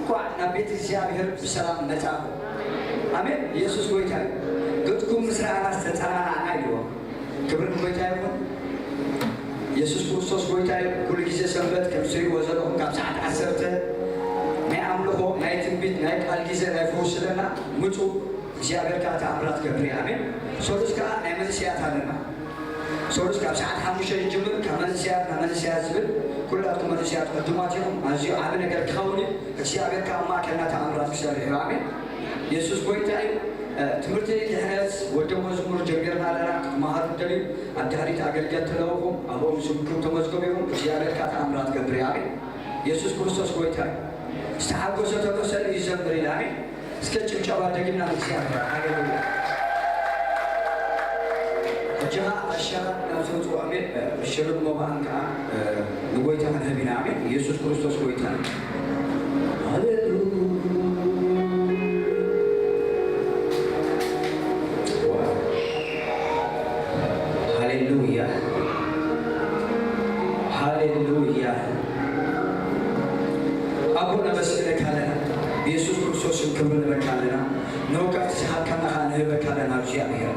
እንኳዕ ናብ ቤት እግዚኣብሔር ብሰላም መጻኹም። ኣሜን። ኢየሱስ ጎይታ እዩ። ገጽኩም ምስ ረኣና ዝተጸናናዕና ኢልዎ። ክብሪ ንጎይታ ይኹን። ኢየሱስ ክርስቶስ ጎይታ እዩ። ኩሉ ግዜ ሰንበት ከም ትሪእዎ ዘለኹም ካብ ሰዓት ዓሰርተ ናይ ኣምልኾ፣ ናይ ትንቢት፣ ናይ ቃል ግዜ፣ ናይ ፈውሲ ኣለና። ምጹ እግዚኣብሔር ከኣ ተኣምራት ገብር እዩ። ኣሜን። ሰሉስ ከኣ ናይ መንእሰያት ኣለና። ሰሉስ ካብ ሰዓት ሓሙሽተ ይጅምር፣ ካብ መንእሰያት ናብ መንእሰያት ዝብል። ኩላትኩም መንእሰያት ዕዱማት ኢኹም። ኣዝዩ ዓቢ ነገር ክኸውን እዩ። እግዚኣብሔር ከኣ ኣብ ማእከልና ተኣምራት ክሰርሕ እዩ። ኣሜን። የሱስ ጎይታ እዩ። እ፣ ትምህርቲ ድሕነት ወዲ መዝሙር ጀሚርና ኣለና። ክትመሃሩ ትደልዩ ኣብ ድሕሪት ኣገልገልቲ ኣለውኹም። ኣብኦም ስምኩም ተመዝገቡ ኢኹም። እግዚኣብሔር ከኣ ተኣምራት ክገብር እዩ። ኣሜን። የሱስ ክርስቶስ ጎይታ እዩ። ዝተሓጎሰ ተመሰሉ ይዘምር ኢሉ። ኣሜን። እስከ ጭብጨባ ደጊምና ንእግዚኣብሔር። ሃሌሉያ። ሕጂ ኸዓ ኣሸራ ናብ ዘውፅኦ፣ ኣሜን። ሽርን መባእን ከዓ፣ እ፣ ንጎይታ ክንህብ ኢና። ኣሜን። ኢየሱስ ክርስቶስ ጎይታ እዩ። ሃሌሉያ። ሃሌሉያ። ሃሌሉያ። ኣቦ፣ ነመስግነካ ኣለና። ብየሱስ ክርስቶስ ስም ክብሪ ንህበካ ኣለና። ንወቃዕቲ ዝሃብካና ኸዓ ንህበካ ኣለና እግዚኣብሔር።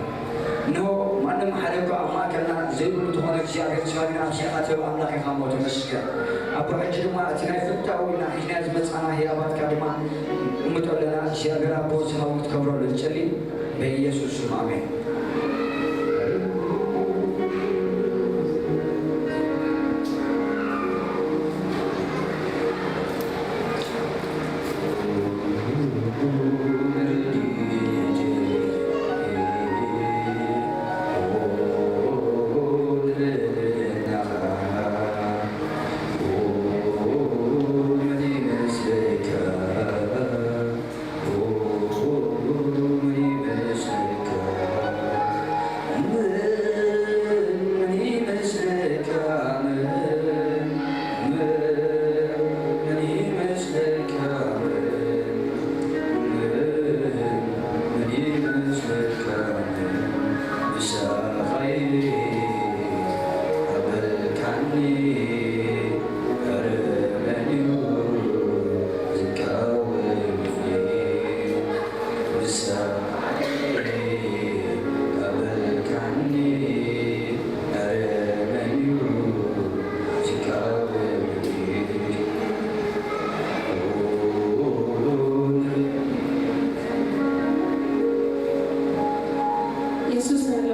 እንሆ፣ ማንም ሓደ እኳ ኣብ ማእከልና ዘይብሉ ዝኾነ እግዚኣብሔር፣ ስጋና ኣብ ስጋኻ ትህብ ኣምላኽ ኢኻ እሞ ተመስገን። ኣቦ፣ ሕጂ ድማ እቲ ናይ ፍታው ኢልና ሒዝና ዝመጻና ህያባትካ ድማ እምጦ ኣለና። እግዚኣብሔር ኣቦ፣ ዝሃቡ ክትከብረሉ ንጸሊ። በኢየሱስ ስም ኣሜን። የሱስ ኣሎ።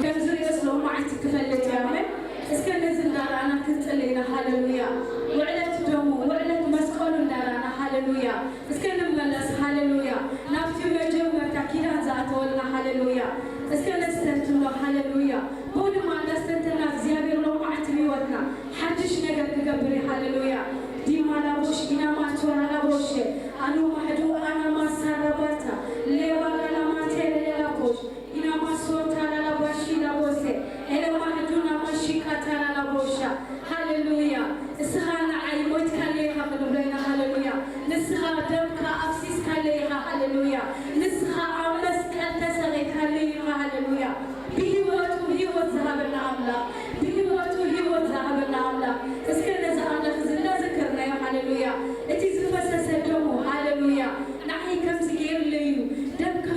ከም ዝርእዮስ ሎማዓንቲ ክፈልጥ እየ። ኣሜን። እስከ ነዚ እንዳረኣና ክንጽሊ ኢና። ሃሌሉያ። ውዕለት ደሙ፣ ውዕለት መስቀሉ እንዳረኣና። ሃሌሉያ። እስከ ንመለስ። ሃሌሉያ። ናብቲ መጀመርታ ኪዳን ዝኣተወልና። ሃሌሉያ። እስከ ነስተንትኖ። ሃሌሉያ። ብኡ ድማ እንዳስተንተና እግዚኣብሔር ሎማዓንቲ ህይወትና ሓድሽ ነገር ክገብር እዩ። ሃሌሉያ። ዲማላቦሽ ኢናማቶራላቦሽ ኣኑ ማሕዱ ኣናማሳራባታ ሌባላላማቴ ሌላቦሽ ኢናማሶታላላባሺ ላቦሴ ኤለማሕዱናማሺካታላላቦሻ። ሃሌሉያ። እስኻ ንዓይ ሞይትካለይ ኢኻ ክንብሎ ኢና። ሃሌሉያ። ንስኻ ደምካ ኣፍሲስካለይ ኢኻ። ሃሌሉያ። ንስኻ ኣብ መስቀል ተሰቒልካለይ ኢኻ። ሃሌሉያ። ብህይወቱ ህይወት ዝሃበና ኣምላኽ፣ ብህይወቱ ህይወት ዝሃበና ኣምላኽ። እስከ ነዚ ኣምላኽ እዚ እናዘከርናዮ፣ ሃሌሉያ። እቲ ዝፈሰሰ ደሙ፣ ሃሌሉያ። ንዓይ ከምዚ ገይሩለይ እዩ፣ ደምካ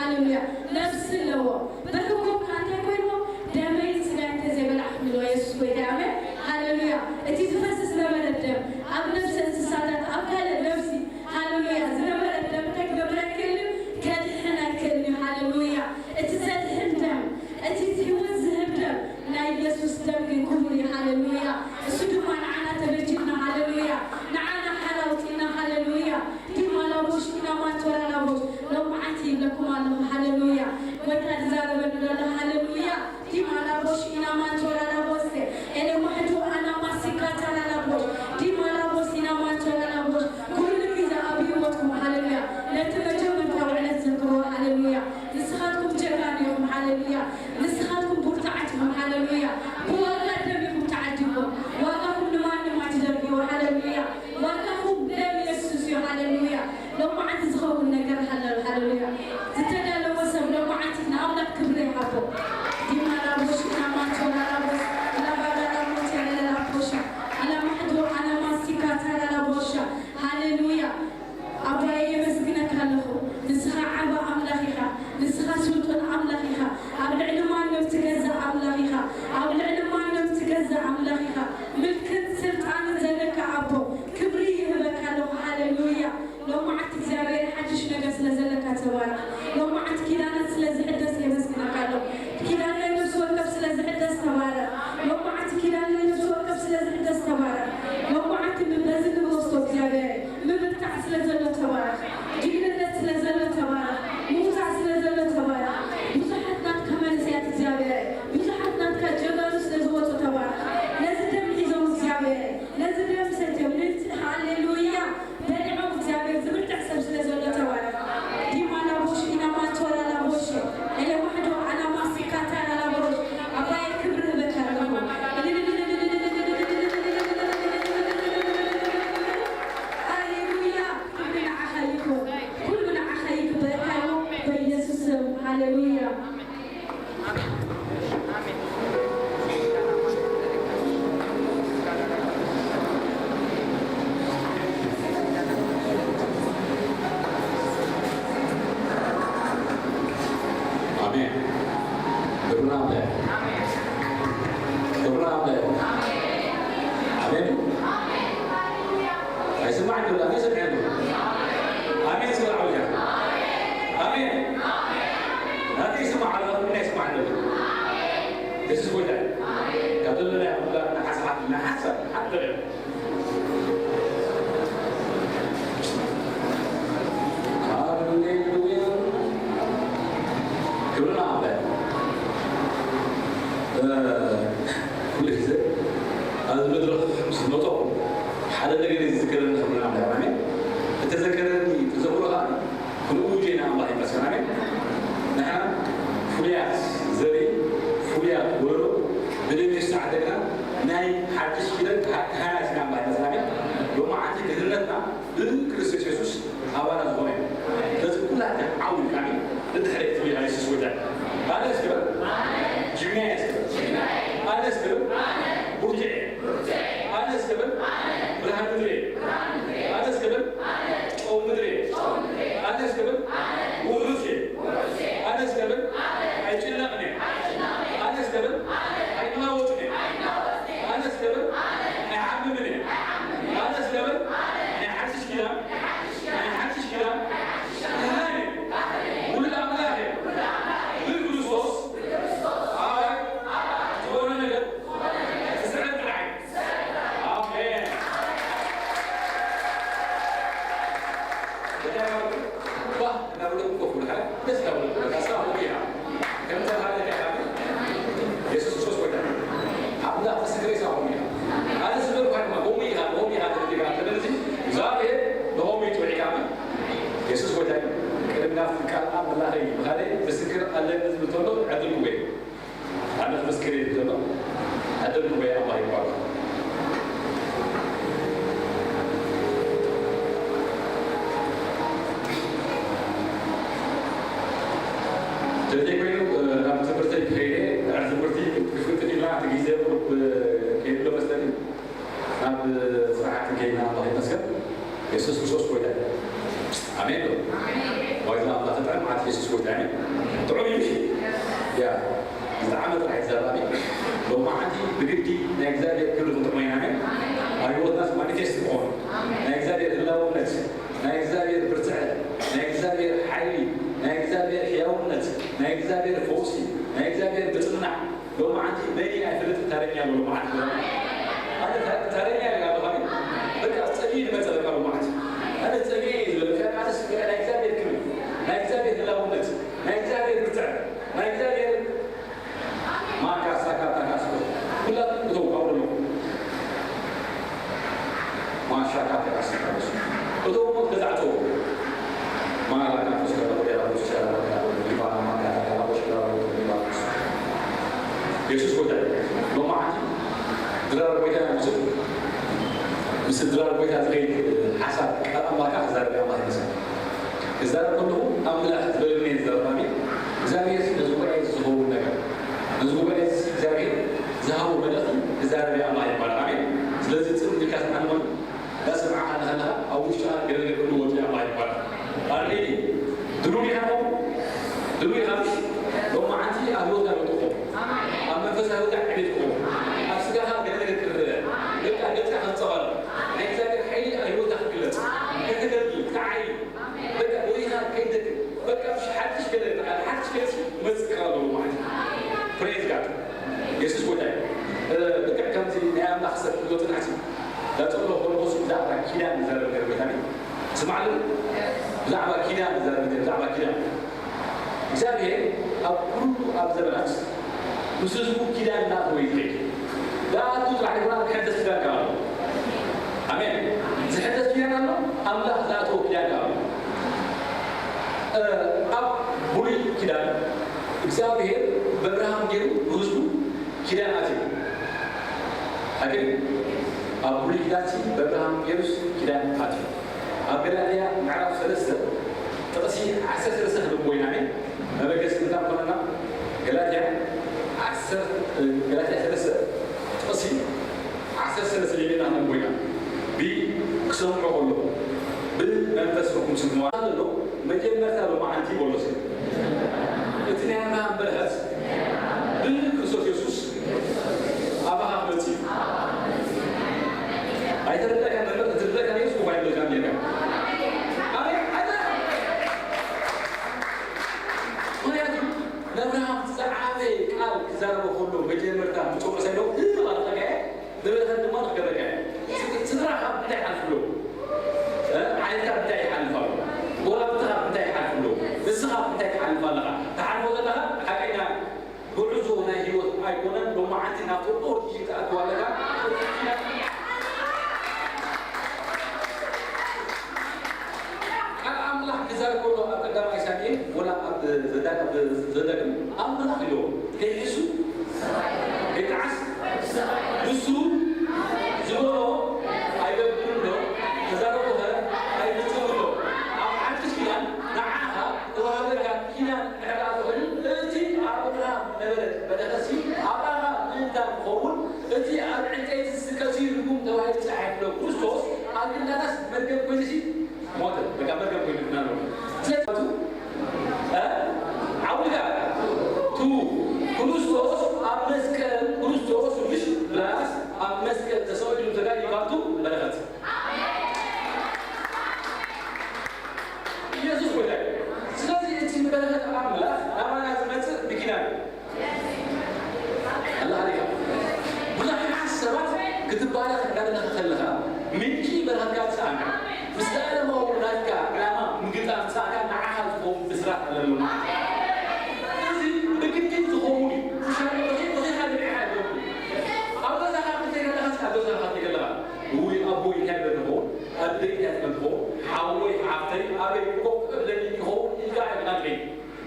ሃሌሉያ። ነፍሲ ኣለዎ። ብሕጎም ከኣ እንታይ ኮይንዎ? ደመይ ስጋይ እንተዘይበላዕ ክብልዎ የሱስ ጎይታ። ኣሜን። ሃሌሉያ። እቲ ዝፈስስ ነበረ ደም ኣብ ነፍሲ እንስሳታት፣ ኣብ ካልእ ነፍሲ፣ ሃሌሉያ፣ ዝነበረ ደም እንታይ ክገብር ኣይክእልን እዩ? ከድሕን ኣይክእልን እዩ። ሃሌሉያ። እቲ ዘድሕን ደም፣ እቲ ህይወት ዝህብ ደም ናይ ኢየሱስ ደም ግን ክቡር እዩ። ሃሌሉያ። እሱ ድማ ንዓና ተበጅልና። ሃሌሉያ። ንዓና ሓራ ኣውጺእና። ሃሌሉያ። ዲማላቦሽ ኢናማንቶራላቦሽ ሎማዓንቲ ይብለኩም ኣለኹ። ሃሌሉያ። ጎይታ ዝዛረበሉ ዘሎ። ሃሌሉያ። ዲማላቦሽ ኢናማንቶራላቦስ ኤሌ ማሕዶ ኣናማሲካታላላቦሽ ዲማላቦስ ኢናማንቶራላቦሽ ኩሉ ግዜ ኣብ ህይወትኩም። ሃሌሉያ። ነቲ መጀመርታ ውዕለት ዘክርዎ። ሃሌሉያ። ንስኻትኩም ጀጋኑ ኢኹም። ሃሌሉያ። ንስኻትኩም ብርቱዓት ኢኹም። ሃሌሉያ። ብዋጋ ደም ኢኹም ተዓዲግኩም። ዋጋኹም ንማንም ኣይትደርብይዎ። ሃሌሉያ። ዋጋኹም ደም የሱስ እዩ። ሃሌሉያ። ሎማዓንቲ ዝኸውን ነገር ሃለ-፣ ሃሌሉያ። ዝተዳለወ ሰብ ሎማዓንቲ ንኣምላኽ ክብሪ ይሃቦ። ዲማላቦሽ ኢናማንቶራላቦስ ላባላላቦቴ ለላቦሻ ኢላማሕዶ ኣናማሲካታላላቦሻ። ሃሌሉያ። ኣባዬ የመስግነካ ኣለኹ። ንስኻ ዓቢ ኣምላኽ ኢኻ። ንስኻ ስልጡን ኣምላኽ ኢኻ። ኣብ ልዕሊ ማንም ትገዝእ ኣምላኽ ኢኻ። ኣብ ልዕሊ ማንም ትገዝእ ኣምላኽ ኢኻ። ምልክን ስልጣንን ዘለካ ኣቦ፣ ክብሪ ይህበካ ኣለኹ። ሃሌሉያ። ሎማዓንቲ እግዚኣብሔር ሓድሽ ነገር ስለ ዘለካ ተባረኽ። ሎማዓንቲ ኪዳናት ስለ ዝሕደስ የመስግነካ ኣለኹ። ኪዳን ናይ ነፍሲ ወከፍ ስለ ዝሕደስ ተባረኽ። ሎማዓንቲ ኪዳን ናይ ነፍሲ ወከፍ ስለ ዝሕደስ ተባረኽ። ሎማዓንቲ በዚ ንወስዶ እግዚኣብሔር ምብርታዕ ስለ ዘሎ ተባረኽ። ጅግንነት ስለ ዘሎ ተባረኽ። ምውፃእ ስለ ዘሎ ተባረኽ። ብዙሓት ናትካ መንእሰያት እግዚኣብሔር፣ ብዙሓት ናትካ ጀጋኑ ስለ ዝወፁ ተባረኽ። ነዚ ደም ሒዞም እግዚኣብሔር፣ ነዚ ደም ሰትዮም፣ ነዚ፣ ሃሌሉያ፣ በሊዖም እግዚኣብሔር ዝብርትዕ ሰብ ስለ ዘሎ ተባረኽ። ዲማላቦሽ ኢናማንቶራላቦሽ ኤሌማሕዶ ኣናማሲካታላላቦሽ ኣባዬ ክብሪ እህበካ ኣለኹ። ሃሌሉያ። ክብሪ ንዓኻ ይኹን። ኩሉ ንዓኻ ይግበኣካ እዩ። በኢየሱስ ስም። ሃሌሉያ። ኣሜን። ክብርና ኣምላኽ። ክብርና ኣምላኽ። ኣሜን። ኣይስማዕን ዘሎ፣ ኣሜን ስምዐን ዘሎ። ኣሜን ስምዕ ዓውጃ። ኣሜን። ናተይ ይስማዕ ኣሎ፣ ናተይ ይስማዕ ኣሎ። የሱስ ጎይታ እዩ። ካብ ዘለናዮ ኩላ ንሓሳብ፣ ንሓሳብ፣ ሓጥረ። ሃሌሉያ። ክብርና ኣምላኽ። እ፣ ኩሉ ግዜ ኣብዚ መድረኽ ምስ መጠኹ ሓደ ነገር እዩ ዝዝከረኒ፣ ክብርና ኣምላኽ። ኣሜን። እተዘከረኒ ተዘክሮ ከኣ ክንኡ ጌና ኣምላኽ ይመስገን። ኣሜን። ንሕና ፍሉያት ዘርኢ፣ ፍሉያት ወለዶ፣ ብደም ዝተዓደግና ናይ ሓድሽ ኪዳን ካህናት ኢና ኣምላኽ ይመስገን። ኣሜን። ሎማዓንቲ ድህነትና ብክርስቶስ የሱስ ኣባና ዝኾነ እዩ። ስለዚ ኩላትና ዓው ኢልካ ኣሜን ንድሕሪት ትብል ኢኻ። የሱስ ጎይታ እዩ። ኣነ እስኪ በል። ጅግና እየ እስኪ በል። ኣነ እስኪ በል። ብርቱዕ እየ። ኣነ እስኪ በል። ብርሃን ምድሪ እየ። ኣነ እስኪ በል። ጨው ምድሪ እየ። ኣነ እስኪ በል። ውሑስ እየ። ኣነ እስኪ በል። ኣይጭነቕን እየ። ኣነ እስኪ በል። ኣይናወጥን እየ። ኣነ እስኪ በል። ኣይሓምምን እየ። ኣነ እስኪ በል። ናይ ሓድሽ ኪዳን፣ ናይ ሓድሽ ኪዳን ካህን እየ። ውሉድ ኣምላኽ እየ። ብክርስቶስ ኣባይ ዝኾነ ነገር ክስዕር ጥራይ። ኣሜን። እንታይ ማለት እዩ? ባህ እናበለኩም ኮፍ ኢልካ ደስ እናበለኩም በቃ፣ ስራሕ ሆም ኢኻ። ከም ተባህለ እንታይ ኢኻ? የሱስ ክርስቶስ ጎይታ። ኣምላኽ ምስክረይ ስራሕ ሆም ኢኻ። ኣነ ዝበልኩኻ ድማ ሆም ኢኻ፣ ሆም ኢኻ ትብል ኢኻ። ስለዚ እግዚኣብሔር ንሆም እዩ ትውዒካ። የሱስ ጎይታ እዩ። ቅድም ናብቲ ቃል ኣምላኽ እዩ። ብኻልእ ምስክር ኣለኒ ዝብል ተሎ ዕድል ክወይ። ኣነ ክምስክር እየ ዘሎ። ዕድል ክወይ ኣምላኽ ይባርክ። ስለዚ ኮይኑ፣ እ፣ ናብ ትምህርተይ ክኸይደ፣ ድሕሪ ትምህርቲ ክፍትፍ ኢልና እቲ ግዜ ቁሩብ፣ እ፣ ከይድሎ መስለኒ። ናብ ስራሓት ከይድና ኣምላኽ ይመስገን። የሱስ ክርስቶስ ጎይታ እዩ። ኣሜን ዶ? ዋይዛ ኣምላኽ ጥዑም ዓት የሱስ ጎይታ እዩ። ጥዑም እዩ። ያ፣ ዝጠዓመ ጥራሕ ይዛረብ እዩ። ሎማዓንቲ ብግዲ ናይ እግዚኣብሔር ክብሪ ክንጥዕሞ ኢና። ኣሜን። ኣብ ህይወትናስ ማኒፌስት ክኾኑ ናይ እግዚኣብሔር ህላውነት፣ ናይ እግዚኣብሔር ብርትዐ፣ ናይ እግዚኣብሔር ሓይሊ፣ ናይ እግዚኣብሔር ሕያውነት፣ ናይ እግዚኣብሔር ፈውሲ፣ ናይ እግዚኣብሔር ምጽንናዕ ሎማዓንቲ መን እዩ ኣይፈልጥን። ተረኛ ኣሎ ሎማዓንቲ። ኣነ ተ-፣ ተረኛ እየ ኣለኹ። በቃ ጸሚኡ ዝመጸ በቃ ሎማዓንቲ። ኣነ ጸሚኡ እየ ዝበለ። ምክንያቱ ኣነስ በቃ ናይ እግዚኣብሔር ክብሪ፣ ናይ እግዚኣብሔር ህላውነት፣ ናይ እግዚኣብሔር ብርትዐ፣ ናይ እግዚኣብሔር ማካ ሳካ ታካ ስኮ። ኩላትኩም እተው ካብኡ ዘለኹም። ማሻካ ተቃስ ተቃስ። እቶም ሞት ገዛዕተው። ማራ ካቶስ ከበሮ ዴራ ቡስ ሸራ ዲባና ማካ ተቃላ ቡስ ሸራ ዲባና። የሱስ ጎይታ እዩ። ሎማዓንቲ ድራር ጎይታ እዩ። ምስ ድራር ጎይታ ዝኸይድ ሓሳብ ቃል ኣምላኽካ ክዛረብ ኣምላኽ ይመስል። ክዛረብ ከለኹ ኣምላኽ ዝበለኒ ዝዛረብ። ኣሜን። እግዚኣብሔር ነዚ ጉባኤ ዝኸውን ነገር፣ ነዚ ጉባኤ እዚ እግዚኣብሔር ዝሃቦ መልእኽቲ ክዛረብ ኣምላኽ ይባረክ። ኣሜን። ስለዚ ጽን ኢልካ ስምዓኒ። እንዳሰማዕካ ከለኻ ኣብ ውሽጥኻ ገለ ነገር ክልወጥ እዩ። ኣምላኽ ይባረክ። ኣሜን። ድሉው ዲኻ? ድሉው ኢኻ? ሎማዓንቲ ኣብ ህይወትና ለውጢ ክኸውን፣ ኣብ መንፈሳዊ ህይወትካ ዕቤት ክኸውን፣ ኣብ ስጋኻ ገለ ነገር ክረአ፣ በቃ ገጽካ ከንጸባርቕ፣ ናይ እግዚኣብሔር ሓይሊ ኣብ ህይወትካ ክግለጽ፣ ከተገልግል፣ ክትዓዪ፣ በቃ ጎይኻ ከይደክም፣ በቃ ብሽ ሓድሽ ገለ፣ በቃ ሓድሽ ገለ መጽእ ከኣ ኣለዎ ማለት እዩ። ፕሬዝ ጋድ። የሱስ ጎይታ እዩ። እ፣ ልክዕ ከምዚ ናይ ኣምላኽ ሰብ ክብሎ ጽናሕቲ፣ ዳጸሎ ሆሎቆስ ብዛዕባ ኪዳን ዝዛረብ ነይሩ ጎይታ እዩ። ስማዕ ኣለኒ። ብዛዕባ ኪዳን ዝዛረብ ነይሩ፣ ብዛዕባ ኪዳን። እግዚኣብሔር ኣብ ኩሉ ኣብ ዘበናት ምስ ህዝቡ ኪዳን እናኣተወ እዩ ዝኸይድ። ዝኣቱ ጥራሕ ይኹን ክሕደስ ኪዳን ከኣ ኣሎ። ኣሜን። ዝሕደስ ኪዳን ኣሎ፣ ኣምላኽ ዝኣተወ ኪዳን ከኣ ኣሎ። እ፣ ኣብ ብሉይ ኪዳን እግዚኣብሔር በብርሃም ገይሩ ንህዝቡ ኪዳን ኣትዩ። ኣገን ኣብ ብሉይ ኪዳንሲ በብርሃም ገይሩስ ኪዳን ኣትዩ። ኣብ ገላትያ ምዕራፍ ሰለስተ ጥቕሲ ዓሰርተ ሰለስተ ክንብቦ ኢና። ኣሜን። መበገሲ ምንታይ ኮነና? ገላትያ ዓሰርተ፣ ገላትያ ሰለስተ ጥቕሲ ዓሰርተ ሰለስተ ጀሚርና ክንብቦ ኢና። ብ-፣ ክሰምዖ ከለኹ ብመንፈስ ኢኹም ስምዑ ኣሎ። መጀመርታ ሎማዓንቲ በሎ እስኪ። እቲ ናይ ኣብርሃም በረኸት ብክርስቶስ የሱስ ኣባኻ ክመጽእ እዩ። ኣይተረዳእካን ነበር፣ ተረዳእካ ነይሩስ እኮ ኣይብለካን ነይርካ። ኣሜን። ኣሜን። ምኽንያቱ ነብርሃም ዝዓበየ ቃል ክዛረቦ ከሎ መጀመርታ ምጽውዕ ሰሎ፣ እ፣ ኣረጋጋየ ንብረኸት ድማ ንኽገበካ እየ። ስድራኻ እንታይ ይሓልፉ ኣለዉ? እ? ዓይንካ እንታይ ይሓልፍ ኣሎ? ጎረባብትኻ እንታይ ይሓልፉ ኣለዉ? ንስኻ እንታይ ትሓልፍ ኣለኻ? ትሓልፎ ዘለኻ ሓቀኛ ጉዕዞ ናይ ህይወት ኣይኮነን። ሎማዓንቲ ናብቲ ኦርዲን ትኣትው ኣለኻ። ቃል ኣምላኽ ክዛረብ ከሎ ኣብ ቀዳማይ ሳሙኤል ወላ ኣብ ዘዳ-፣ ኣብ ዘዳግም ኣምላኽ ኢልዎ ከይሕሱ ከይጠዓስ ንሱ ዝበሎ ኣይገብርን ዶ? ተዛረቦኸ ኣይፍጽምን ዶ? ኣብ ሓድሽ ኪዳን ንዓኻ ተዋህበካ ኪዳን እንድሕር ደኣ ተኾይኑ፣ እቲ ኣብ ኣብርሃም ነበረ በረኸትሲ ኣባኻ ምእንታን ክኸውን፣ እቲ ኣብ ዕንጨይቲ ዝስቀል ርጉም ተባሂሉ ዝተጻሕፈ ክርስቶስ ኣብ ግንዳታስ መርገም ኮይኑሲ ሞተ። በቃ መርገም ኮይኑ ማለት ነው። ስለዚህ እ? ዓውድካ ቱ ክርስቶስ ኣብ መስቀል፣ ክርስቶስ ምሽ ብላስ ኣብ መስቀል ተሰቒሉ ተጋዲሉ ካብቱ በረኸት። ኢየሱስ ጎይታ እዩ። ስለዚ እቲ በረኸት ኣምላኽ ናባና ዝመጽእ ብኪዳን እዩ። ኣላ ሃሌሉያ። ብዙሓት ሰባት ክትባረኽ እንዳበለኻ ከለኻ ምንጪ በረኸትካ ትሰኣንካ። ምስ ዘላለማዊ ናትካ ዕላማ ምግጣም ዝሰኣንካ ንዓኻ ዝኸውን ብስራት ኣለሎ ማለት እዩ። እዚ ብግድን ዝኸውን እዩ። ብሻ-፣ ብኸ-፣ ብኸይካ ንብዒኻ ኣለዎ። ኣብ ገዛኻ ክትከለኻ፣ ኣብ ገዛኻ ክትከለኻ፣ ውይ፣ ኣቦይ እንታይ ይብል ይኸውን? ኣደይ እንታይ ትብል ትኸውን? ሓወይ፣ ሓፍተይ፣ ኣበይ ኮፍ ክብለኒ ይኸውን? ኢልካ ኣይትናገር።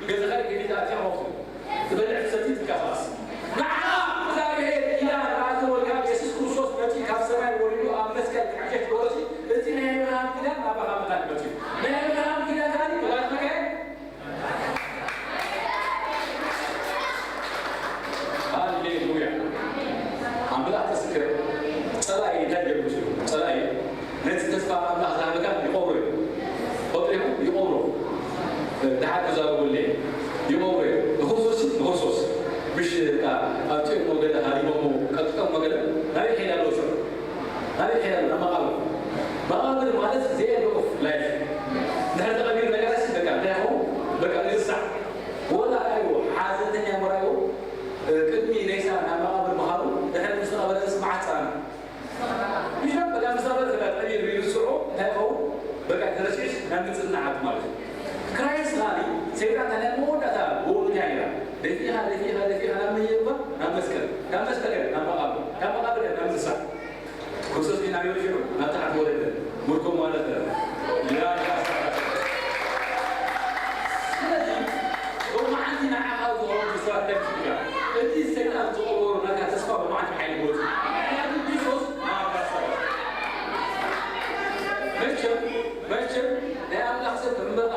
ገዛኻ ከፊትካ ኣትያ ኮፍ ትብል። ትበልዕ ትሰቲ ትንቀሳቐስ። ንዓኻ እግዚኣብሔር ኪዳን ዝኣተወልካ የሱስ ክርስቶስ መጺኡ ካብ ሰማይ ወሪዱ ኣብ መስቀል ክሕሸሽ ዝበሎሲ፣ እቲ ናይ ኣብርሃም ኪዳን ናባኻ መታን መጺኡ። ናይ ኣብርሃም ኪዳን ከኣ ተባረኸ። ሃሌሉያ። ኣምላኽ ተስክር። ጸላኢ እንታይ ገይሩ መሲሉ? ጸላኢ ነቲ ተስፋ ኣምላኽ ዝሃበካ ይቐብሮ እዩ። ኣብቲኦሞ ገለ ሃሪሞሞ ቀጥቅጦሞ ገለ ናበይ ከይዳ ኣለዉ ሽዑ? ናበይ ከይዳ ኣለዉ? ናብ መቓብር። መቓብር ማለት the end of life። እንድሕር ተቐቢሩ ነገራሲ በቃ እንታይ ይኸውን? በቃ ይርሳዕ። ወላ ኣይዎ ሓዘንተኛ እሞ ራእይዎ ቅድሚ ሬሳ ናብ መቓብር ምኻዱ ድሕሪ ምስ ተቐበረስ መዓት ጸኣና። ምሽ በቃ ምስ ተቐበረ በቃ ቀቢሩ ይርስዖ እንታይ ይኸውን? በቃ ተረሲዑስ ናብ ምጽናዓት ማለት እዩ። ክራይስት ኻሊ ሰይጣን ታዲያ መወዳእታ ጎኑ እንታይ ኢላ? ደፊኻ ደፊኻ ደፊኻ ናብ መን የእትዋ? ናብ መስቀል። ካብ መስቀል ከ ናብ መቓብር። ካብ መቓብር ከ ናብ ምርሳዕ። ክርስቶስ ግን ኣበይ ወዲቑ? ናብ ታሕቲ ወረደ። ምርኮ ማለት ነው። ያ ስለዚ ሎማዓንቲ ንዓኻ ዝኸውን ብስራት ከፊትካ እቲ ሰይጣን ዝቐበሮ ናታ ተስፋ ሎማዓንቲ ብሓይሊ ክወጽእ። ምኽንያቱ ክርስቶስ ናባኻ ሰራዊት። መቸም መቸም ናይ ኣምላኽ ሰብ ከም በርና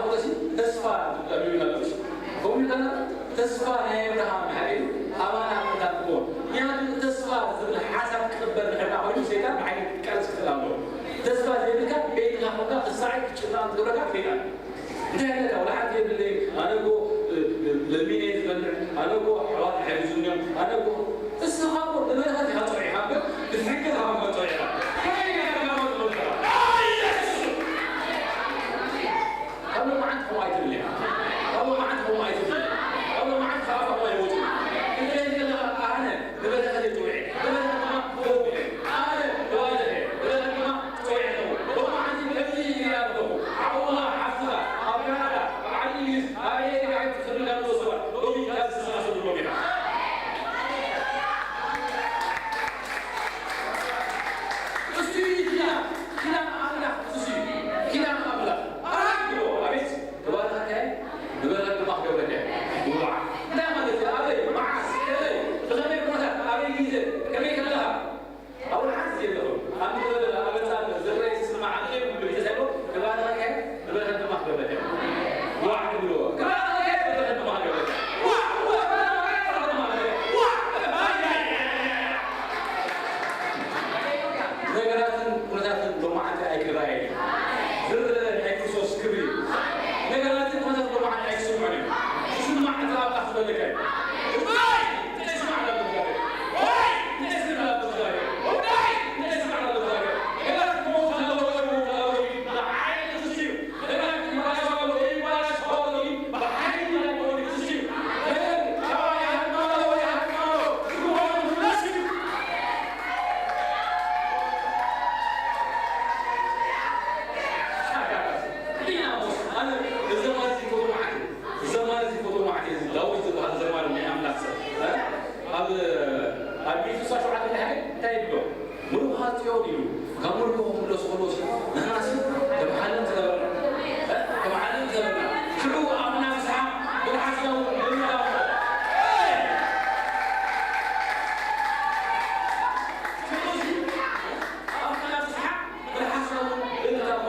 ተስፋ ዝብለሉ ኢና። ከምኡ ኢልና ተስፋ ናይ ኣብርሃም ድሓር ኢሉ ኣባና ኣመንታ ንክኾን። ምኽንያቱ ተስፋ ዝብል ሓሳብ ክቕበል ንሕና ኮይኑ ሰይጣን ብሓይሊ ክቃለስ ክኽእል ኣለዎ። ተስፋ ዘይብልካ ቤትካ ኮንካ ክሳዕ ክጭናቕ ዝገብረካ ሰይጣን እዩ። እንታይ ኣለካ? ወላ ሓንቲ የብለይ። ኣነ እኮ፣ እ፣ እ፣ ለሚነ እየ ዝበልዕ። ኣነ እኮ ኣሕዋት ሓሪሱኒ እዮም። ኣነ እኮ እስኻ እኮ ንበረኸት ኢኻ ጸዊዕካ እምበር ንፍርቂ ኢኻ እኮ ጸዊዕካ። ከመይ ኢኻ ትጋባእ ትብል ዘለኻ? ኣይ የሱስ! ካብ ሎማዓንቲ ከምኡ ኣይትብል ኢኻ። ካብ ሎማዓንቲ ከምኡ ኣይትብል። ካብ ሎማዓንቲ ካብ ኣፍካ ኣይወጽእ። ክትደሊ ከለኻ ኣነ ንበረኸት እየ ጸዊዐ። ንበረኸት ድማ ክወዱ እየ። ኣነ ንባዕለይ እየ። ንበረኸት ድማ ጸዊዐ ኣለኹ። ሎማዓንቲ ከምዚ ኢለ ኣለኹ። ሓውኻ፣ ሓፍትኻ፣ ኣብ ካናዳ፣ ኣብ ዓዲ እንግሊዝ፣ ኣብ ኣሜሪካ፣ ኣብ ትፈልጥ ኣለዉ ሰባት፣ ሎሚ ካብ ዝሰማሰሉ ሎሚ ኢኻ። እሱ እዩ ኪዳን፣ ኪዳን ኣምላኽ እሱ እዩ። ኪዳን ኣምላኽ። ኣራግሮ፣ ኣቤት፣ ክባርኸካ እየ፣ ንበረኸት ድማ ክገብረካ እየ። ዋዕ! እንታይ ማለት እዩ? ኣበይ? መዓስ? ከመይ? ብኸመይ ኩነታት? ኣበይ ግዜ? ከመይ ከለኻ? ኣብ ሓንቲ የለኹም። ኣብ ምድረ በዳ ኣመጻን ዝረኣይ ዝስማዕ ዓቕሊ የብሉን። ተሳይቦ ክባርኸካ እየ፣ ንበረኸት ድማ ክገብረካ እየ። ዋዕ ክብልዎ። ክባርኸካ እየ፣ ንበረኸት ድማ ክገብረካ እየ። ዋዕ! ዋዕ! ክባርኸካ እየ፣ ንበረኸት ድማ ክገብረካ እየ። ዋዕ! ኣይ፣ ኣይ፣ ኣይ፣ ኣይ፣ ኣይ። ነገራትን ኩነታትን ሎማዓንቲ ኣይክረኣየን እዩ። ዝረአ ናይ ክርስቶስ ክብሪ እዩ። ነገራትን ኩነታትን ሎማዓንቲ ኣይክስምዑን እዮም። ዝስማዕ እቲ ኣምላኽ ዝበለካ እዩ። ዋይ! እዚ ዘማሪ እዚ ፎቶ መዓት እዩ። እዚ ዘማሪ እዚ ፎቶ መዓት እዩ። እዚ ዳዊት ዝበሃል ዘማሪ ናይ ኣምላኽ ሰብ፣ እ? ኣብ፣ ኣብ ኤፌሶን ሸውዓተ እንታይ፣ እንታይ ይብሎ? ምሩኻት ጽዮን ኢሉ፣ ካብ ምርኮ ክምለሱ ከለዉሲ፣ ንሕናሲ ከም ዓለም ዝነበርና፣ እ? ከም ዓለም ዝነበርና፣ ሽዑ ኣፍና ብሰሓቕ፣ ብሓሳቡ፣ ብምእላሙ። ሽዑ ኣፍና ብሰሓቕ፣ ብሓሳቡ፣ ብምእላሙ።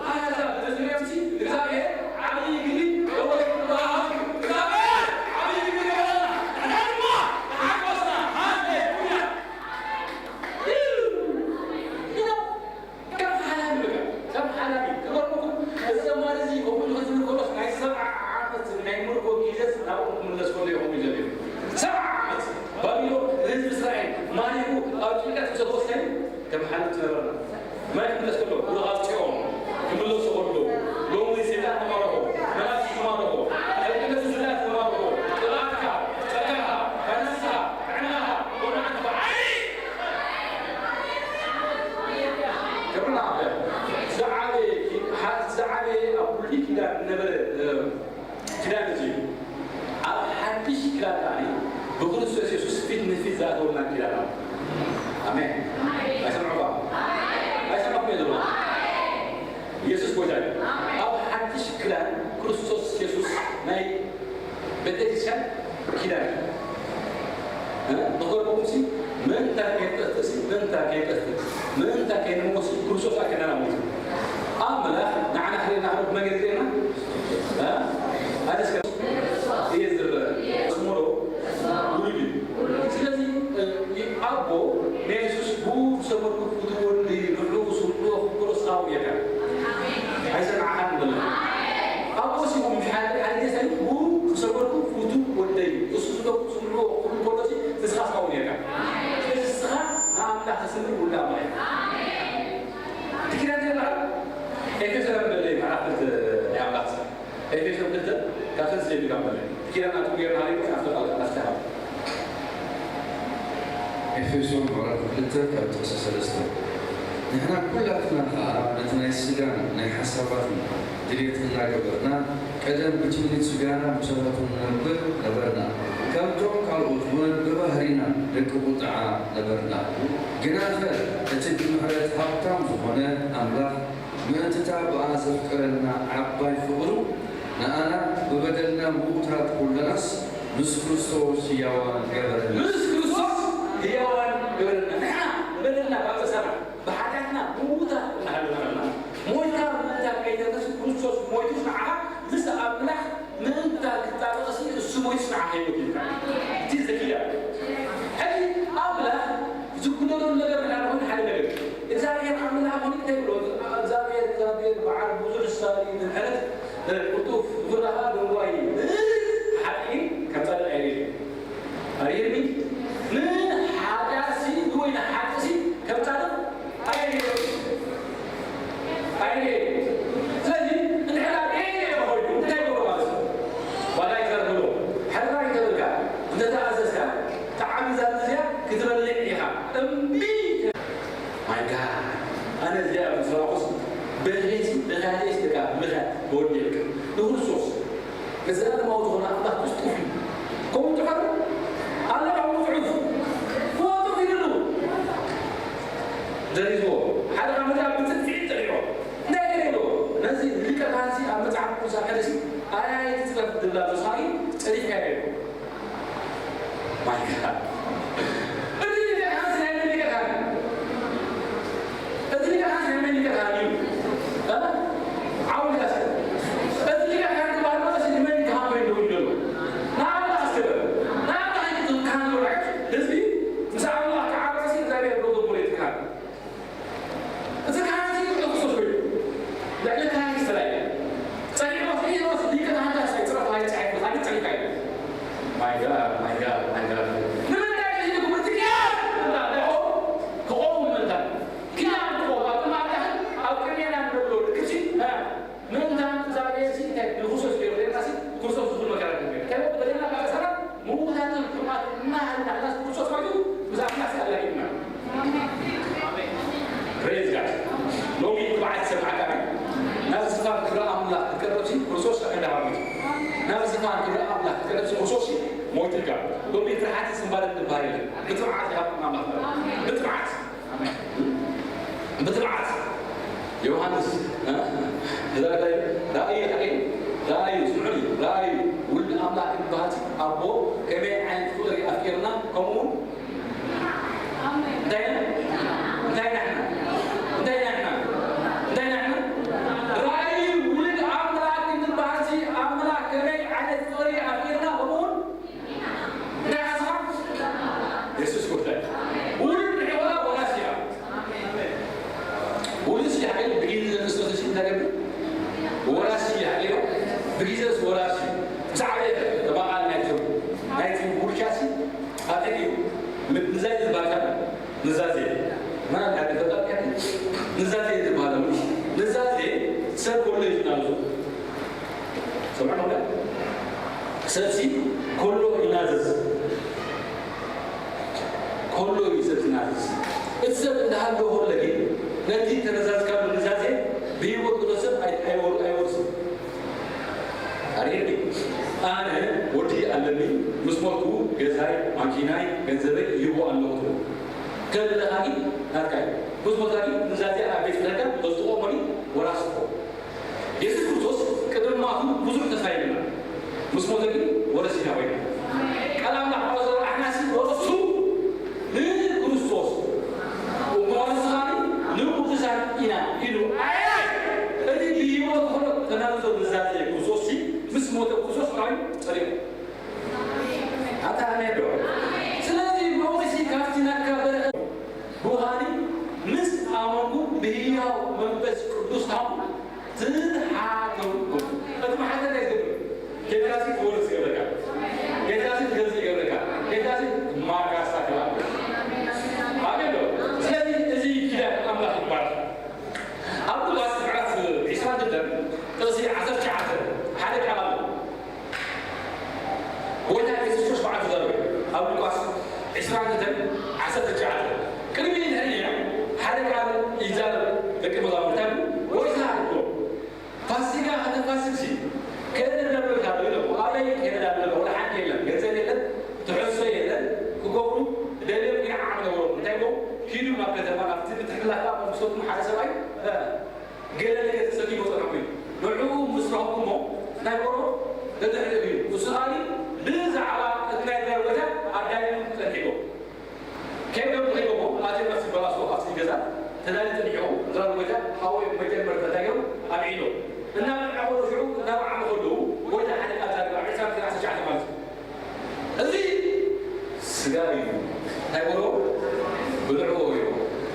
ኣታ በዚ ርእዮምሲ፣ እግዚኣብሔር ዓብዪ ግብሪ፣ ወይ፣ እግዚኣብሔር ዓብዪ ግብሪ ገበረልና። ንሕና ድማ ተሓጎስና። ሃሌሉያ! ከም ሓላሚ በቃ፣ ከም ሓላሚ። ክገርመኩም፣ እዚ ዘማሪ እዚ ከምኡ ኢሉ ክዝምር ከሎስ ናይ ሰብዓ ዓመት ናይ ምርኮ ግዜስ ናብኡ ክምለስ ከሎ እዩ ከምኡ ኢሉ ዘሚሩ። ሰብዓ ዓመት ባቢሎን ንህዝቢ እስራኤል ማሪኹ ኣብ ጭንቀት ምስ ወሰዱ ከም ሓላሚ ትነበርና። መን ክምለስ ከሎ? ብሩኻት ጽዮን ክምለሱ ከሎ፣ ሎሚ ሰይጣን ተማረኾ፣ መናፍስቲ ተማረኾ፣ ሕልቅነት ስላሴ ተማረኾ፣ ቅብኣትካ፣ ጸጋኻ፣ ፈረስካ፣ ጥዕናኻ፣ ብርሃንካ ብዓይኒ ክብርና ዓበየ። ዝዓበየ ኪ-፣ ሓ-፣ ዝዓበየ ኣብ ብሉይ ኪዳን ዝነበረ፣ እ፣ ኪዳን እዚ እዩ። ኣብ ሓድሽ ኪዳን ከኣ ብክርስቶስ የሱስ ፊት ንፊት ዝኣተወልና ኪዳን ኣሎ። ኣሜን። ኣይሰምዕኳ? ኣይሰማዕኩም እየ ዘለኹ። የሱስ ጎይታ እዩ። ኣብ ሓድሽ ኪዳን ክርስቶስ የሱስ ናይ ቤተክርስትያን ኪዳን እዩ። እ? ንኸልኩምሲ ምእንታ ከይንጠፍእሲ፣ ምእንታ ከይንጠፍእ፣ ምእንታ ከይንሞትሲ ክርስቶስ ኣከዳና ሞቱ። ኣምላኽ ንዓና ክርእየና ከሎ ብመን ገይሩ ዝርእየና? እ? ኣነ እስከ እየ ዝረአ። ስሙ ዶ? ውሉድ እዩ። ስለዚ፣ እ፣ ኣቦ ንየሱስ ብኡ ዝሰመርኩ ፍቱው ወደይ ንዕኡ ስምዕዎ ክብሎ ስራው እየካ። ኣይሰማዕካን በለ። ኣቦ ሲቡ ምሽ ሓደ ሓደ ጌታ እዩ። ብኡ ዝሰመርኩ ፍቱው ወደይ እዩ። እሱ ዝብሎ ስምዕዎ ክብል ከሎ ሲ ንስኻ ስራው ክልተ ካብተን ስለ ኢሉ ካብ በለ ኪዳን ኣጥቢቑ ጌርና ሃለና ካብቲ ቃል ኣስተኻኽል። ኤፌሶን ምዕራፍ ክልተ ካብ ጥቕሲ ሰለስተ። ንሕና ኩላትና ኸኣ ነቲ ናይ ስጋን ናይ ሓሳባትን ድሌት እናገበርና፣ ቀደም ብትምኒት ስጋና ምሳታቱ ንነብር ነበርና። ከምቶም ካልኦት እውን ብባህሪና ደቂ ቁጥዓ ነበርና። ግናኸ እቲ ብምሕረት ሃብታም ዝኾነ ኣምላኽ፣ ምእንትታ ብኣ ዘፍቀረና ዓባይ ፍቕሩ፣ ንኣና ብበደልና ምዉታት ኩለናስ ምስ ክርስቶስ ህያዋን ገበረና። ምስ ክርስቶስ ህያዋን ገበረና። ንሕና ብበደልና፣ ብኣበሳና፣ ብሓጢኣትና ምዉታት እናሃለና፣ ሞይትካ ምእንታ ከይተርፍስ ክርስቶስ ሞይቱ ንዓኻ ምስ ኣምላኽ ምእንታ ክጣበቕሲ እሱ ሞይቱ ንዓኻ ይሞት ኢልካ። እቲ ዘኪዳ። ሕጂ ኣምላኽ ዝጉደሎ ነገር ንሕና ንኾን ሓደ ነገር እዩ። እግዚኣብሔር ኣምላኽ ኾን እንታይ ብሎ? እግዚኣብሔር፣ እግዚኣብሔር በዓል ብዙሕ ሳሊ ምሕረት፣ ቅልጡፍ ፍርሃ ደንጓይ ሓቂ ከም ጻድቕ ኣይደልዩ። ኣርእየኒ። ንሓጢኣትሲ ወይ ንሓቅሲ ከም ጻድቕ ኣይደልዩ። ኣይደልዩ። ስለዚ እንድሕር ደልዩ ኮይኑ እንታይ ይገብሮ ማለት እዩ? ዋላ ይዘርግሎ። ሕራይ ተበልካ፣ እንተተኣዘዝካ፣ እታ ዓቢ ዛፍ እዚኣ ክትበልዕ ኢኻ። እምቢ! ማይ ጋድ! ኣነ እዚኣ ምስ ረኣኹስ በልዔሲ፣ ብኻልኤሲ ደቃ ምኻድ ወዲእካ። ንክርስቶስ ንዘላለማዊ ዝኾነ ኣምላኽ ትስጡፍ እዩ። ከምኡ ትሓር ኣለና ጽሑፍ ክወጡ ይደሉ። ደሪዝዎ። ሓደ ካብ ምድራ ብጽፍዒት ጠሊዖ። እንታይ ገይርዎ? ነዚ ሊቀ ካህንሲ ኣብ መጽሓፍ ቅዱስ ኣብ ሕደሲ ኣያይ ትጽረፍ ድላ ተሳሪ ጸሪፍካ ይገይርዎ። ማይ ጋድ። እዚ ሊቀ ካህንሲ ናይ መን ሊቀ ካህን? እዚ ሊቀ ካህን ናይ መን ሊቀ ካህን እዩ? እ? ዓው ኢልካ እስከ። እዚ ሊቀ ካህን ዝበሃል ማለት እዚ መን ካህን ኮይኑ ደው ይደሎ? ንኣምላኽ እስከ በል። ንኣምላኽ እዩ ካህን ዝበሃል። ህዝቢ ምስ ኣምላኽ ክዓረሲ እግዚኣብሔር ደው ዘብሎ እዩ እቲ ካህን። እዚ ካህን እዚ ንክርስቶስ ኮይኑ ልዕሊ ካህን ዝተላየ ጸኒዕዎ፣ ጸኒዕዎ ሊቀ ካህናት ሳይጽረፍ ኣይጸሓፍ፣ ካልእ ጸኒዕካ እዩ። ማይ ጋድ፣ ማይ ጋድ፣ ማይ ጋድ። ንምንታይ እዚ ክቡር እዚ ኪዳን? ምእንታን እንታይ ክኸውን? ክኸውን ምእንታን። ኪዳን ክኸውን፣ ኣብ ቅድሚ ኣምላኽን ኣብ ቅድሜና ንነብሮ ርክብሲ፣ እ፣ ምእንታን እግዚኣብሔር እዚ እንታይ ንክርስቶስ ገይሩ፣ ደቂቃሲ ክርስቶስ ዝኹሉ መከራ ከፊሉ። እንታይ በደልና ብኣሰራት ምውታትን ሕማማትን እናሃለና፣ እናስ ክርስቶስ ኮይኑ፣ ምስ ኣምላኽ ኣላጊብና። Praise God። ሎሚ ትብዓት ይሰምዓካ። ናብ ዝፋን ክብሪ ኣምላኽ ክትቀርብሲ ክርስቶስ ኣቀዳማዊት። ናብ ዝፋን ክብሪ ኣምላኽ ክትቀርብሲ ክርስቶስ ሞይትልካ። ሎሚ ፍርሓት ስንባደን ዝበሃል የለን። ብትብዓት ይሃብኩም ኣምላኽ። ብትብዓት። ብትብዓት። ዮሃንስ፣ እ? ራእይ፣ ራእይ፣ ራእይ፣ ስምዑኒ፣ ራእይ፣ ውልድ ኣምላኽ ዝበሃል ኣቦ ከመይ ዓይነት ፍቕሪ ኣፍቂርና፣ ከምኡ እውን እንታይ ኢና? እንታይ ኢና? እንታይ ኢና? እንታይ ኢና? ራእይ ውልድ ኣምላኽ እንትበሃል ኣምላኽ ከመይ ዓይነት ፍቕሪ ኣፍቂርና፣ ከምኡ እውን እንታይ ሓሳብ? የሱስ ጎይታ እዩ። ውሉድ ንሕና ወራሲ ኢና። ውሉድ ሲያገኝ ብጊዜ ክርስቶስ ሲናገር ወራሲ ያለው ብጊዜስ ወራሲ ብዛዕባ ተባቓል ናይቶም ናይቲ ውርሻሲ ኣተዩ ምዛይ ዝበሃል ንዛዜ ማን ኣገፈጣ ንዛዜ ዝበሃል ንዛዜ ሰብ ኮሎ ይናሉ ሰምዕና ሰብሲ ኮሎ ይናዘዝ ኮሎ እዩ ሰብ ዝናዘዝ። እቲ ሰብ እንዳሃለወ ኮሎ ግን ነቲ ተነዛዝካሉ ኑዛዜ ብህይወት ቅዱስ ሰብ ኣይ- ኣይወር- ኣይወርስን። ኣርየኒ ኣነ ወዲ ኣለኒ ምስ ሞትኩ ገዛይ ማኪናይ ገንዘበይ ይህቦ ኣለኹ ትብል ከለኻ ግን ናትካ እዩ። ምስ ሞትካ ግን ኑዛዜ ኣብ ቤት ፍርድካ ተዝትቆመሉ ወራሲ ትኸውን። የሱስ ክርስቶስ ቅድሚ ምማቱ ብዙሕ ተስፋ ይብልና ምስ ሞተ ግን ወረሲና ኮይና ቃል ኣምላኽ ጳውሎስ ኣሕናሲ ወረሱ ንክርስቶስ ወረስኻኒ ንቅዱሳን ኢና ኢሉ ኣያይ እቲ ብህይወት ኾኖ ተናግዞ ብዛዘ ክርስቶስ ሲ ምስ ሞተ ክርስቶስ ቃል ጸሪቑ ኣታ ኣሜን ዶ ስለዚ ሞሪሲ ካብቲ ናካ በረኸ ብውሃኒ ምስ ኣመንኩ ብህያው መንፈስ ቅዱስ ታሙ ትሓተውኩም እቲ ማሕተም ናይ ዝብል ጌታሲ ክወርስ ይገብረካ ጌታሲ ክገዝ ይገብረካ ጌታሲ ማካሳ ክባል ኣሜን ዶ ስለዚ እዚ ኪዳን ኣምላኽ ይባል ኣብ ሉቃስ ምዕራፍ ዒስራን ክልተን ጥቕሲ ዓሰርተ ትሽዓተ ሓደ ቃል ኣሎ የሱስ በዓል ዝዛረቡ ኣብ ሉቃስ ዕስራን ክልተን ዓሰርተ ትሽዓተ። ቅድሚ ንሕና ሓደ ቃል ይዛረብ ደቂ መዛሙርታ፣ ጎይታ ኣሎ። ፋሲጋ ከተፋስግሲ ክእለ ኣለካ ኢሎም። ኣበይ ክእለ ኣለካ? ወላ ሓንቲ የለን። ገንዘብ የለን፣ ትሕዝቶ የለን። ክገብሩ ደልዮም ግን ዓቕሚ ነበሮም። እንታይ ኢሎም? ኪዱ ናብ ከተማ፣ ናብቲ ብትሕላፋ መንግስቶም ሓደ ሰብኣይ፣ እ፣ ገለ ነገር ተሰኪሙ ጸንሑ እዩ። ንዕኡ ምስ ረኸብኩሞ፣ እንታይ ገበሮ? ተድሕሪ እዩ። እሱ ኸኣ ብዛዕባ እቲ ናይ ድራር ጎይታ ኣዳልዩ ጸኒሕዎ። ከይዶም ረኺቦሞ፣ ኣትዮም ኣብቲ በራሶ፣ ኣብቲ ገዛ ተዳልዩ ጸኒሕዎ። ድራር ጎይታ ኣብኡ እዮም መጀመርታ እንታይ ገይሮም? ኣብዒሎ። እናበልዑ ከለዉ፣ ሽዑ እናበዓሉ ከለዉ፣ ጎይታ ሓደ ቃል ዛረበ፣ ኣብ ዕስራን ክልተን ዓሰርተ ትሽዓተ ማለት እዩ። እዚ ስጋ እዩ። እንታይ በልዎ? ብልዕዎ እዩ።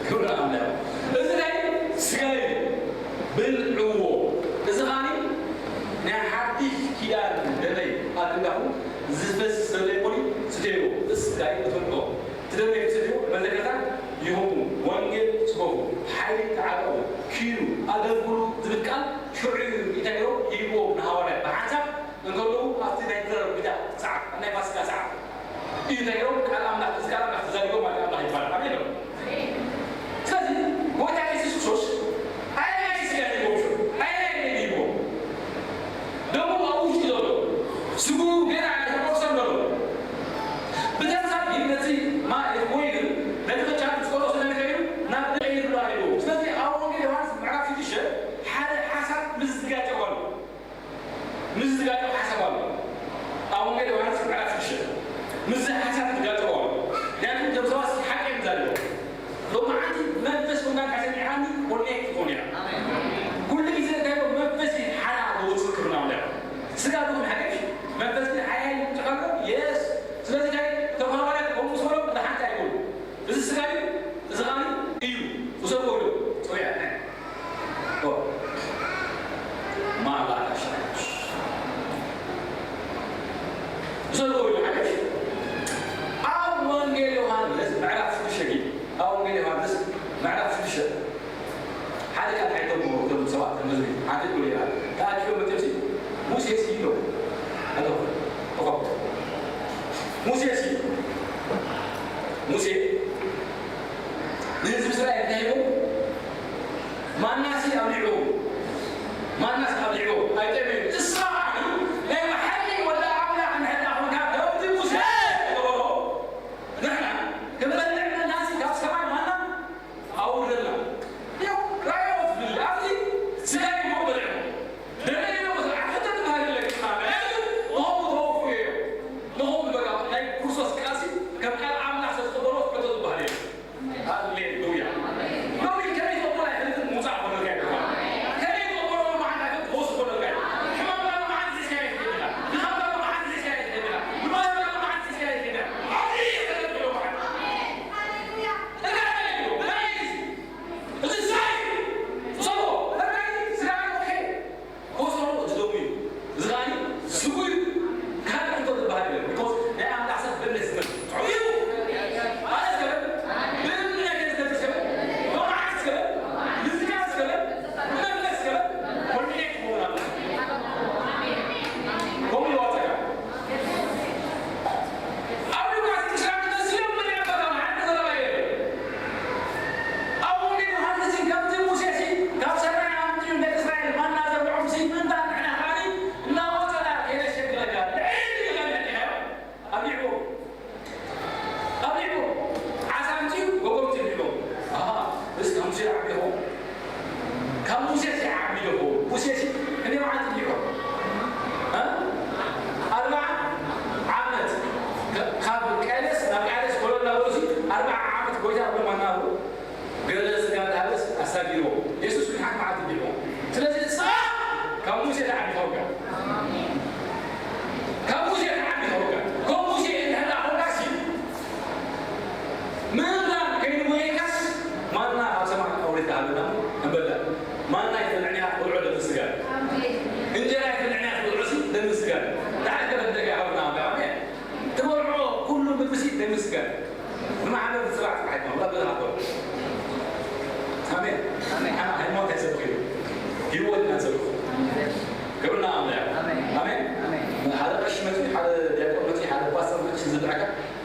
ክብሪ ኣምላኽ። እዚ ናይ ስጋ እዩ። ብልዕዎ። እዚ ኸኣኒ ናይ ሓድሽ ኪዳን ደመይ ኣትንዳኹ ዝፈስስ ዘሎ ይኾን እዩ። ስተይዎ። እዚ ስጋ እዩ። እትብልዎ። እቲ ደመይ ትሰትዩ መዘከርታ ይኹኑ። ወንጌል ስበኹ። ሓይሊ ተዓጠቑ። ኪዱ። ኣገልግሉ ዝብል ቃል ሽዑ እዩ። እንታይ ገይሮም? ሂብዎም ንሃዋርያት። ብሓንሳብ እንከለዉ ኣብቲ ናይ ድራር ጎይታ ሰዓት፣ ኣብ ናይ ፋሲካ ሰዓት እዩ እንታይ ገይሮም? ቃል ኣምላኽ፣ እዚ ቃል ኣምላኽ ተዛሪቦም ማለት ኣምላኽ ይባረኽ። ኣሜን ዶ? ስለዚ ጎይታ የሱስ ክርስቶስ ኣየናይ ስጋ ሂብዎም? ሽዑ ኣየናይ ደም ሂብዎም? ደሙ ኣብ ውሽጢ ዘሎ፣ ስግኡ ገና ኣይተቆርሰን ዘሎ። ብተንሳብ ግን ነቲ ማይ ወይን ነቲ ቅጫ ዝቆረሰ ነገር እዩ ናብ ቀይሩ ዳሂብዎ። ስለዚ ኣብ ወንጌል ዮሃንስ ምዕራፍ ሽዱሽተ ሓደ ሓሳብ ምስ ዝጋጨው ኣሎ። ምስ ዝጋጨው ሓሳብ ኣሎ። ኣብ ወንጌል ዮሃንስ ምዕራፍ ሽዱሽተ ምስዚ ሓሳብ ዝጋጨው ኣሎ። ምክንያቱ እዞም ሰባት ሓቂ እዮም ዝዛረቡ። ሎማዓንቲ መንፈስ ወንጌል ካሰሚዕካኒ ኮኔክት ትኾን ኢኻ። ኩሉ ግዜ እንታይ ኢሎም? መንፈስ እዩ ሓራ ዝወፅእ ክብና ኣሎ። ስጋ ድኹም ሓቂ እዩ። መንፈስ ግን ሓያል እዩ። ትቐርብ? የስ። ስለዚ እንታይ? እቶም ሃዋርያት ከምኡ ምስ በሎም፣ እቲ ሓንቲ ኣይኮኑን። እዚ ስጋ እዩ፣ እዚ ኸኣ እዩ። ውሰድዎ ኢሉ ጸዊዓ። ኦ፣ ማላታ ሻሽ። ውሰድዎ ኢሉ ሓድሽ። ኣብ ወንጌል ዮሃንስ ምዕራፍ ሽዱሽተ ግን፣ ኣብ ወንጌል ዮሃንስ ምዕራፍ ሽዱሽተ ሓደ ቃል ሓይቶም እቶም ሰባት ተመዝቢ ሓደ ይብሉ ኢና። ተኣኪቦም መጥዮምሲ ሙሴ ሲ ኢሎም። ኣቶ፣ ተኸብቶ። ሙሴ ሲ፣ ሙሴ ንህዝቢ እስራኤል እንታይ ሂቡ? ማናሲ ኣብሊዑ፣ ማናሲ ኣብሊዑ ኣይጠምዩ። ንስኻ ናይ ብሓቂ ወዲ ኣምላኽ እንድሕር ደኣ ኾንካ፣ ከምቲ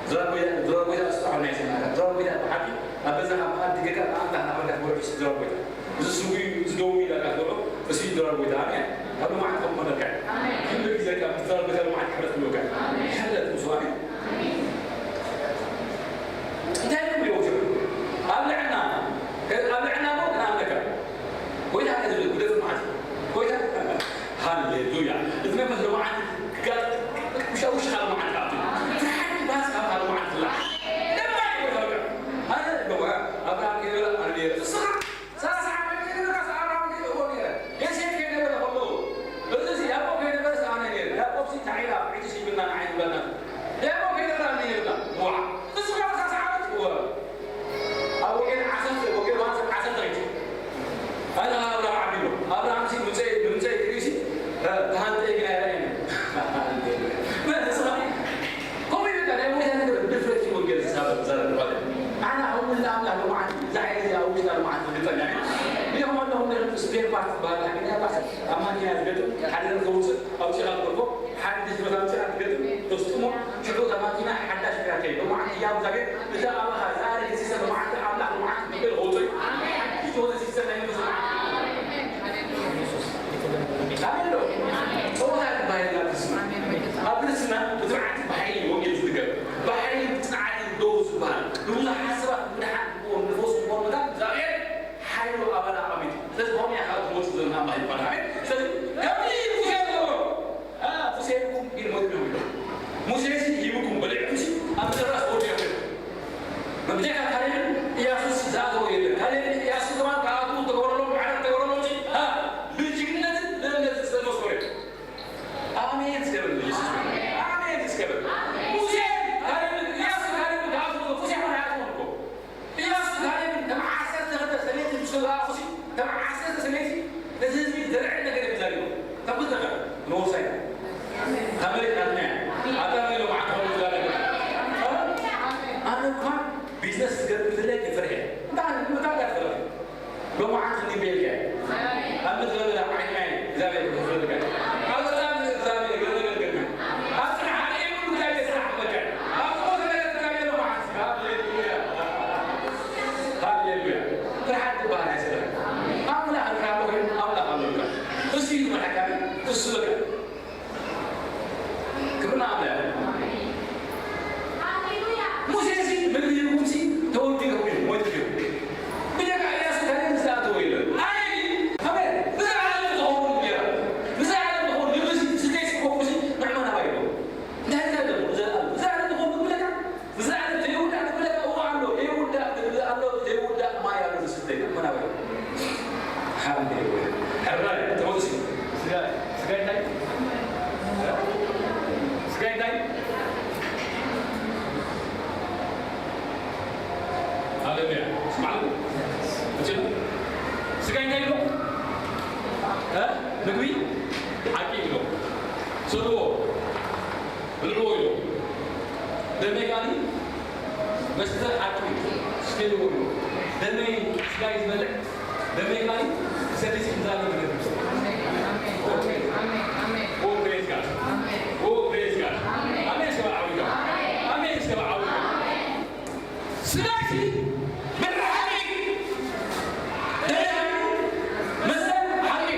ድራር ጎይታ፣ ድራር ጎይታ፣ እስቲ ኣሁን ናይ ሰማዕካ። ድራር ጎይታ ብሓቂ ኣብ በዛ ካብ መኣዲ ጌርካ ኣንታ ናበርካ ትበልዑ፣ እስቲ ድራር ጎይታ። እዚ ስጉይ፣ እዚ ደው ኢላ ትበልዑ፣ እዚ ድራር ጎይታ። ኣሜን። ኣብ ልምዓት ከም ኮነካ። ኣሜን። ኩሉ ግዜ ካብ ድራር ጎይታ ልምዓት ክሕለት ክብለካ። ኣሜን። ሕለት ምስ ኣሜን። እንታይ ክብሉ ይወስዱ? ኣብ ልዕና፣ ኣብ ልዕና እኮ ክነኣምነካ። ጎይታ እንታይ ዝብል? ግደፍ መዓት። ጎይታ፣ ሃሌሉያ። እዚ መንፈስ ልምዓት ክጋጥ-፣ ውሻ-፣ ውሽኻ ልምዓት ክኣቱ። ፍርሓት ይባስ ካብ ልምዓት ዝለዓል። ለማኝ እዩ በቃ። ኣነ ኣለኹ፣ ኣብርሃም ከይበላ ኣነ ነይረ። ንስኻ ሰላሳ ዓመት ከይነበረ፣ ሰላሳ ዓመት ከይነበረ፣ ዮሴፍ ከይነበረ ከሎ፣ እዚ ያዕቆብ ከይነበረ ኣነ ነይረ። ያዕቆብ ሲ እንታይ ኢላ፣ ዕጭ ሲብና ንዓይ ዝበልና። ያዕቆብ ከይነበረ ኣነ ነይርና። ዋ፣ ንስኻ ሰላሳ ዓመት፣ ዋ። ኣብ ወንጌል ዓሰርተ፣ ወንጌል ዮሃንስ ዓሰርተ ሒዙ። ኣነ ኣብርሃም ዓቢሉ። ኣብርሃም ሲ ምንፀይ፣ ምንፀይ ክርእዩ ሲ፣ እ፣ ተሃንጠ ግን ኣይረኣየን። መን ንስኻ? ከምኡ እዩ በቃ፣ ናይ ጎይታ ነገር ድፍረት እዩ ወንጌል ዝዛረብ፣ ዝዛረብ ማለት እዩ። ኣነ ኣብ ውሽጢ ኣምላኽ ልምዓት፣ እዛ ዓይነ እዚኣ ኣብ ውሽጢ ልምዓት ርግጸኛ እየ። ሪኦም ኣለኹም ነይሮም ስፔር ፓርት ዝበሃል ሓቀኛ ፓርት ኣብ ማኪና ዝገጥም ሓደ ነገር ከውፅእ ኣውፂኻ ትበልኮ ሓድሽ መታምፅኣ ትገጥም ተስጥሞ ሽዑ እታ ማኪና ሓዳሽ ክራከይ ብመዓልቲ ህያው እግዚኣብሔር እታ ኣባኻ ዛሬ ሲስተም ብመዓልቲ ኣምላኽ ብመዓልቲ ክብል ከውፅእ ሓድሽ ዝኾነ ሲስተም ናይ መንፈስ መዓልቲ ኣሜን ዶ? ጸወታ ዝበሃል የለን ኣብ ክርስትና። ኣብ ክርስትና ብትብዓት ብሓይሊ ወንጌል ዝትገር፣ ብሓይሊ ብጽንዓት ደው ዝበሃል፣ ንብዙሓት ሰባት ምድሓን ክኸውን ንፈውሲ ክኸውን መታን እግዚኣብሔር ሓይሉ ኣባና ዓቢት። ስለዚ ብኸምኡ እያ ካብ ትመጽእ ዘለና ኣምላኽ ይባረክ። ኣሜን። ስለዚ ከምዚ ሙሴ ዝገበሮ፣ አ፣ ሙሴ ኢልኩም ኢሉ ሞት ነው የሚለው። ሙሴ ሲ ሂብኩም በሊዕኩም ሲ ኣብ ምድረ በዳ ወዲቑ። ብብጀካ ካሌብን ኢያሱስ ዝኣተወ የለን። ካሌብን ኢያሱስ ድማ ክኣትዉ ዝተገበረሎም፣ ማዕረ ዝተገበረሎም ሲ፣ አ፣ ብጅግንነትን ብእምነትን ስለ ዝመስከሩ እዮም። ኣሜን እስከ በል ኢየሱስ። ኣሜን እስከ በል። ሙሴ ካሌብን ኢያሱስ ካሌብን ክኣትዉ፣ ሙሴ ኸኣ ኣይኣተወን እኮ። ኢያሱ ካሌብ ከም ዓሰርተ ክልተ ሰበይቲ ምስ ተዘራእኹሲ፣ ከም ዓሰርተ ሰበይቲ ነቲ ህዝቢ ዘርዕድ ነገር እዮም ዘሪቦም። ከም ክልተ ነገር ንወርሳ ኢና። ካብ መሬት ናትና እያ። ኣታ መን ኢሎም ዓዲ ኾኑ ዝዛረቡ? ኣነ እኳ ቢዝነስ ክገብር እንተለይ ክፈርሕ እየ። እንታይ፣ እንታይ ትፈርሕ? ሎማዓንቲ እንዲህ ብዬ ልካ ኣብ ምድረ በዳ ዓይናይ እግዚኣብሔር ክፍልልካ። ኣብ ጸላም እግዚኣብሔር ገለ ነገር ገጥመ። ኣብ ጽንዓት የብሉ እግዚኣብሔር ስራሕ ክመካ። ኣብ ዝኾነ ነገር እግዚኣብሔር ሎማዓንቲ። ሃሌሉያ። ሃሌሉያ። ፍርሓት ዝበሃል ኣይሰለካ። ኣምላኽ እካ ኣሎ ኮይኑ ኣምላኽ ኣሎ ኢልካ። እሱ እዩ ዝመርሓካ። እሱ በቃ። ክብርና ኣምላኽ። ሙሴ ሲ ምድሪ ይኹን ሲ ተወዲኡ ይኹን ሞይቱ ይኹን። ብጀካ ኢያሱ ካልእ ምስ ኣተወ የለን። ኣይ፣ ኣሜን። ብዘለዓለም ዝኸውን እንጀራ፣ ብዘለዓለም ዝኸውን ምግቢ ሲ፣ ስቴ ሲ፣ ኮኩ ሲ፣ ምዕመና ባይዶ። እንታይ እንታይ ደሞ ብዘለዓለም፣ ብዘለዓለም ዝኸውን ምግቢ ለካ፣ ብዘለዓለም ዘይውዳእ ምግቢ ለካ፣ እዎ ኣሎ፣ ዘይውዳእ ምግቢ ኣሎ፣ ዘይውዳእ ማይ ኣሎ ዝስተ፣ ምዕመና ባይዶ። ሃሌሉያ። ሕራይ፣ ተመልሲ። ስጋ፣ ስጋ እንታይ? ስጋ እንታይ? ሃሌሉያ። ስማዕ። እቺ ስጋ እንታይ ኢሉ? እ? ምግቢ ሓቂ ኢሉ። ሰልዎ። ብልዕዎ ኢሉ። ደመይ ካኒ መስተ ሓቂ ስቴልዎ ኢሉ። ደመይ ስጋይ ዝበልዕ ደመይ ካኒ ሰዲስ ክዛለ ነገር። Oh, praise God. Oh, praise God. ኣሜን እስከ በል ዓው ኢልካ። ኣሜን እስከ በል ዓው ኢልካ። ስጋይ ሲ ብልዕ ሓቂ፣ ደመይ መስተ ሓቂ።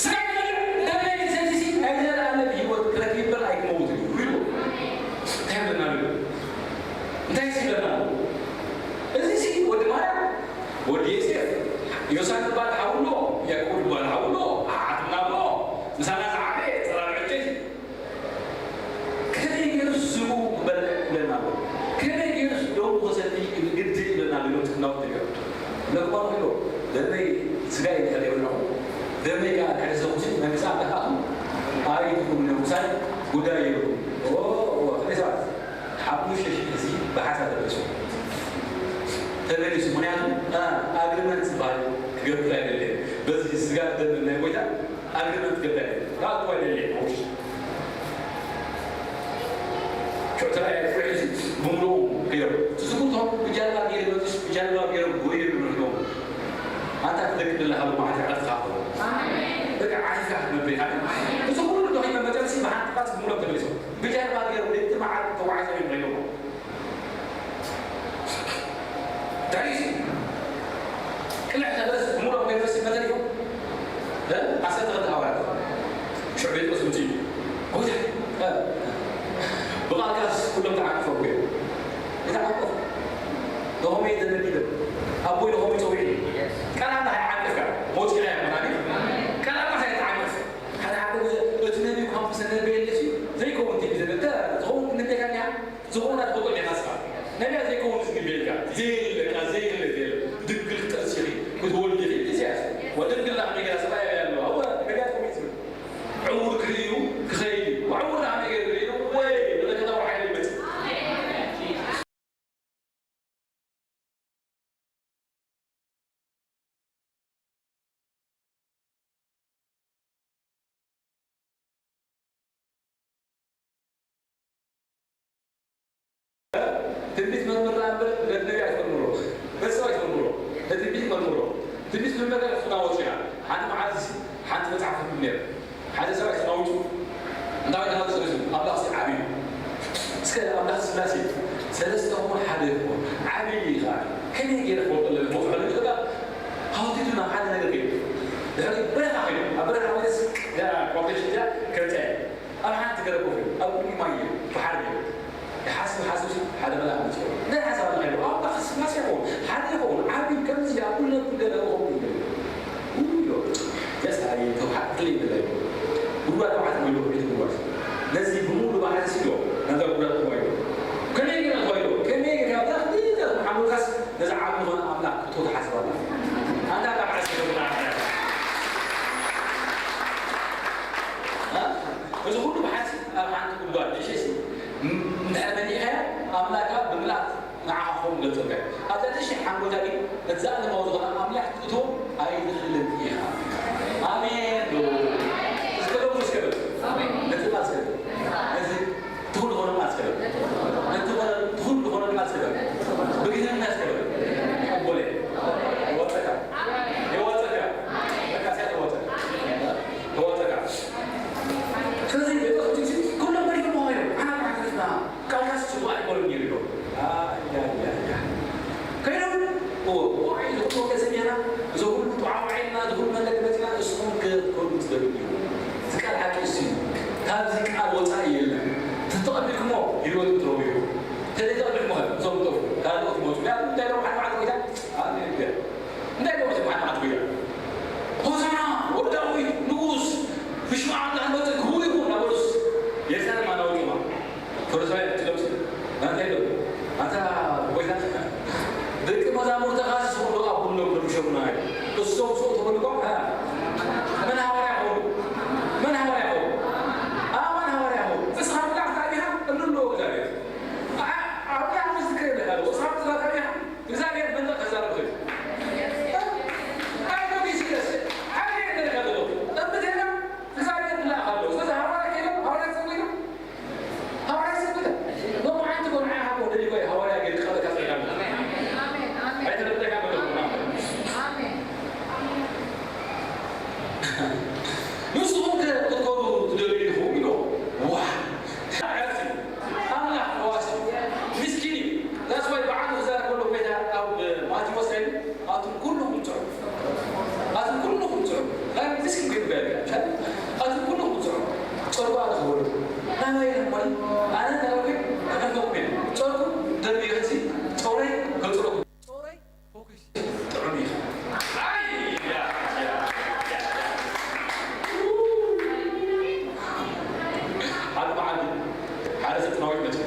ስጋይ ዝበልዕ ደመይ ዝሰቲ ሲ ናይ ዘለኣለም ህይወት ክረክብ እምበር ኣይክመውትን እዩ ኢሉ። እንታይ ይብለና ኣሎ? እንታይ ሲ ይብለና ኣሎ? እዚ ሲ ወዲ ማርያም፣ ወዲ ዮሴፍ፣ ዮሳ ዝበሃል ሓው ኣሎ፣ ያዕቆብ ዝበሃል ሓው ኣሎ፣ ኣሓትና ኣሎ፣ ምሳና ዝዓበየ ጸላም ዕጨይቲ። ከመይ ገይሩስ ስግኡ ክበልዕ ይብለና ኣሎ? ከመይ ገይሩስ ደሙ ክሰቲ ግድን ይብለና ኣሎ? ኢሎም ትናወት ይብሉ። ለክባሩ ኢሎ፣ ደመይ ስጋይ እንድሕር የብልዑ፣ ደመይ ከኣ እንድሕር ዝሰትዩሲ መንግስቲ ኣምላኽ ክኣትዉ ኣይትኽእሉን እዮም። ምሳሌ ጉዳይ የብሉ። ኦ፣ ኦ፣ ከመይ ሰባት ሓሙሽተ ሺሕ ህዝቢ ብሓንሳእ ተመሊሱ። ተመሊሱ። ምኽንያቱ፣ አ፣ ኣግሪመንት ዝበሃል ክገብር ኣይደለየን። በዚ ስጋ ደም ናይ ጎይታ ኣግሪመንት ክገብር ኣይደለየን። ክኣቱ ኣይደለየን። ኣብ ውሽጢ። ሽዑ ተራእየ፣ ፍርሒ እዚ ብምሉኡ ገይሮም። ትዝክሩ፣ እቶም ብጃልባ ገይሮም፣ ብጃልባ ገይሮም ጎይሮም ይብሉ ኣለዉ። ኣንታ ትደቂ ዘለኻ ሎማዓንቲ ዕረፍቲ ሃቦ። ኣሜን። በቃ ዓሪፍካ ክትነብር ኢኻ። እዚ ኩሉ ደኺሞም መጨረሲ ብሓንቲ ቃል ብምሉኦም ተመሊሶም። ብጃልባ ገይሮም ለይቲ መዓልቲ ተቐጥታ ኣውራት ሽዑ ጴጥሮስ ምጽኡ እዩ። ጎይታ፣ እ፣ ብቓልካስ ኩሎም ተዓቂፎም እዮም። ተዓቆፍ። ንኸመይ ተነቢበ? ኣቦይ ንኸመይ ጸዊዑ? ቃል ኣምላኽ ኣይዓቀፍካ። ሞት ኢኻ ኣይኮናን እዩ። ቃል ኣምላኽ ኣይትዓቀፍ። ሓደ ሓደ ግዜ እቲ ነቢይ እኳ ምስ ተነበየለሲ ዘይከውን ትብል ዘበለ፣ ዝኸውን ክንደካ እኒኣ? ዝኾነ ትፈልጦ ዲኻ ንስኻ? ነቢያት ዘይከውን ዝግበየልካ፣ ዘየለ፣ ቃል ዘየለ፣ ዘየለ። ድንግል ክትጠንሲ ኢኺ፣ ክትወልዲ ኢኺ፣ ኢሳያስ። ወድንግልና ከመይ ገይራ ሰብኣይ ኣለዋ? እወ፣ ነቢያት ከምኡ እዩ ዝብል። ዕውር ክርኢ እዩ፣ ክኸይድ እዩ። ዕውር ከመይ ገይሩ ይርኢ? ወይ፣ ንመለኮታዊ ሓይሊ ይመጽእ። ትንቢት መርምር ደኣ እምበር ነቢይ ኣይትመርምሮ። በሰብ ኣይትመርምሮ። ንትንቢት መርምሮ። ትንቢት መርምር ክትናወጽ ኢኻ። ሓንቲ መዓልቲ ሓንቲ መጽሓፍ ተንብብ ነይረ። ሓደ ሰብኣይ ተናዊጹ። እንታይ እናወጸ ርእሱ? ኣምላኽ እዚ ዓቢ እዩ። እስከ ኣምላኽ ስላሴ ሰለስተ ኾን ሓደ ይኾን? ዓቢ እዩ ኸኣ። ከመይ ገይረ ክፈልጦ ኣለኒ? ክፈልጦ ኣለኒ? በቃ ሃውቲቱ ናብ ሓደ ነገር ከይዱ። ድሕሪ በረኻ ከይዱ። ኣብ በረኻ ማለት እዛ ኮምፒቲሽን እዚኣ ከምዚኣ እያ። ኣብ ሓንቲ ገረብ ኮፍ ኢሉ፣ ኣብ ቅድሚ ማይ እዩ፣ ባሕሪ እዩ። ይሓስብ፣ ይሓስብ፣ ሓደ መልኣኽ መጺኡ። እንታይ ሓሳብ ኣለካ? ኢሉ፣ ኣምላኽ ስላሴ ይኸውን፣ ሓደ ይኸውን፣ ዓቢ ከምዚ ኣብ ኩሉ፣ ኣብ ኩሉ ገለ ይኸውን እዩ። ውይ፣ ኢሉ፣ ደስ ኣይ፣ ተውሓጥ ክልይ ይብል እዩ። ጉድጓድ መዓት ኮይኑ፣ ቤት ጉድጓድ። ነዚ ብምሉእ ባሕሪ ሲዶ፣ ነዛ ጉድጓድ ክዋ ኢሉ። ከመይ ገይረ ክዋ ኢሉ? ከመይ ገይረ? ኣብዛ ክልተ ሓሙካስ ነዛ ዓቢ ዝኾነ ኣምላኽ ክትወ ትሓስብ ኣላ። ኣንታ ካብ ዓስቢ ተጉዳ ኣምላኽ። እ? እዚ ኩሉ ብሓንሲ ኣብ ሓንቲ ጉድጓድ ንእሽተይሲ ም-፣ እንድሕር መሊእካያ፣ ኣምላካ ብምልኣት ንዓኻ ክኸውን ይገልጸልካ እዩ። ኣብዛ ንእሽተይ ሓንጎታ ግን ነቲ ዘላለማዊ ዝኾነ ኣምላኽ ክትእትዎ ኣይትኽእልን ኢኻ። ኣሜን ዶ? እስከ ደሞ እስከ በል። ነቲ ቃል እስከ በል። ነዚ ትኹን ዝኾነ ቃል እስከ በል። ነቲ ኾነ፣ ትኹን ዝኾነ ቃል እስከ በል። ብግህንና እስከ በል። ይቐበል እየ። ይወጸካ። ይወጸካ። በቃ ሲያ ተወጸካ። ተወጸካ። ስለዚ ጴጥሮስ ሕጂ ኩሎም መሪሖም እዮም። ኣና ብሓፈሽና ቃልካስ ጽቡቕ ኣይኮነን ነይሩ ኢሎም። ኣያያያ። ከይዶም፣ እዎ፣ እዎ፣ እዚ ኩሉ ወገን ሰሚዕና፣ እዚ ኩሉ ጣዕዋዒና፣ እዚ ኩሉ መንገዲ መጺና፣ ንስኹም ከ ክትከዱ ትደልዩ ዲኹም? እዚ ቃል ሓቂ እሱ እዩ። ካብዚ ቃል ወጻኢ የለን። ተተቐቢልኩሞ ህይወት ክትረኽቡ ኢኹም። ተዘይተቐቢልኩሞ ከ እዞም ጠፍኡ፣ ካልኦት ይመጹ። ምክንያቱ እንታይ ኢሎም ሓደ መዓልቲ ጎይታ? ኣሜን። እንታይ ኢሎም ሓደ መዓልቲ ጎይታ? ሆሳዕና ወዲ ዳዊት ንጉስ፣ ብሽም ኣምላኽ ዝመጽእ ክቡር ይኹን እናበሉስ የሩሳሌም ኣናወጡማ። ፈሪሳውያን ትለምሲ፣ ኣንታ ኢሎም፣ ኣንታ ጎይታ፣ ደቂ መዛሙርትኻስ ይስሕቑ ኣለዉ፣ ኣብ ኩሎም ረቢሾምና እዩ። እሶም ስቕ ተበሉ እኳ፣ እ፣ መን ሃዋርያ ክኾኑ? መን ሃዋርያ ክኾኑ? ኣመን ሃዋርያ ክኾኑ? ንስኻ ብላዕቲ ኣቢኻ እሉ ኣለዎ እግዚኣብሔር። ኣ-፣ ኣብርሃም ዝዝክር የብልካ ዶ? ንስኻ ብላዕቲ ኣቢኻ እግዚኣብሔር መንደቕ ከዛርብ ይኽእል። ኣይ፣ ዶ ጊዜ ደስ፣ ሓደ የብልካ ዶ? ጠብተና እግዚኣብሔር ክልኣኽ ኣለዎ። ስለዚ ሃዋርያ ከይዶም፣ ሃዋርያ ዝሰመዩ ሃዋርያ ሰብለ ሎማዓንቲ እኮ ንዓኻ እኮ ደሊጎ እዩ ሃዋርያ ገይሩ ክቐበካ ጸይቃ ኣሎ። ኣሜን፣ ኣሜን። ኣይተረድኣካ መለኹ። ኣሜን። ንስኹም ከ ክትከዱ ትደልዩ ኢኹም ኢሎ። ዋ! ኣምላኽ ፈዋሲ እዩ። ምስኪን እዩ። That's why ብዓዱ ክዛረብ ከሎ ጎይታ ኣብ ማቴዎስ እንታይ ኢሉ? ኣቱም ኩልኹም ጽዑ። ኣቱም ኩልኹም ጽዑ። ናይ ምስኪን ግን በል። ኣቱም ኩልኹም ጽዑ። ጸርባ ተኸወሉ። ናባይ ለማኒ፣ ኣነ ናባይ ከመልከኩም እየ። ጸርኩ ደርቢ ይኸሲ፣ ጸውረይ ከጽረኩም። ጸውረይ ፎከስ ጥዑም እዩ። ኣይ፣ ያ፣ ያ፣ ያ፣ ያ። ሓደ መዓልቲ ሓደ ሰብ ናውት መጽኡ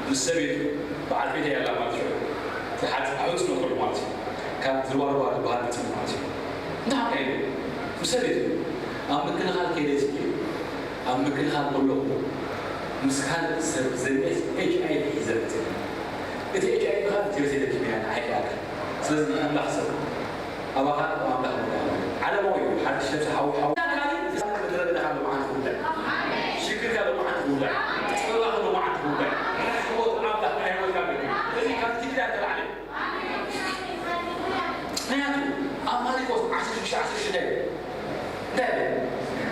ምስ ሰበይቱ በዓል ቤተይ ኣላ ማለት እዩ። እቲ ሓጽ-፣ ሓውጽ ነው ከሎ ማለት እዩ። ካብ ዝርባርባ ዝበሃል መጽኡ ማለት እዩ። እንታይ ሓቀ ኢሉ? ምስ ሰበይቱ ኣብ ምክልኻል ከይደ ስኢሉ። ኣብ ምክልኻል ከለኹ ምስ ካልእ ሰብ ዘምየስ ኤች ኣይ ቪ ሒዘ መጽእ። እቲ ኤች ኣይ ቪ ኻኣ ጀርሲ ደኪመያ ንዓይ ከኣ። ስለዚ ኣምላኽ ሰብ ኣባኻ ኣምላኽ መድሃኒት። ዓለማዊ እዩ። ሓድሽ ነብሲ ሓዊ ሓዊ። ምድረ በዳኻ ሎማዓንቲ ክውዳእ። ሽግርካ ሎማዓንቲ ክውዳእ። ጸበባኻ ሎማዓንቲ ክውዳእ። ራሕወት ኣምላኽ ናይ ህይወትካ ገይሩ። እዚ ካብ ትግዳ ተላዕለ። ምኽንያቱ ኣብ ማርቆስ ዓሰርተ ሽዱሽተ ዓሰርተ ሽዱሽተ እንታይ ይብል? እንታይ ይብል?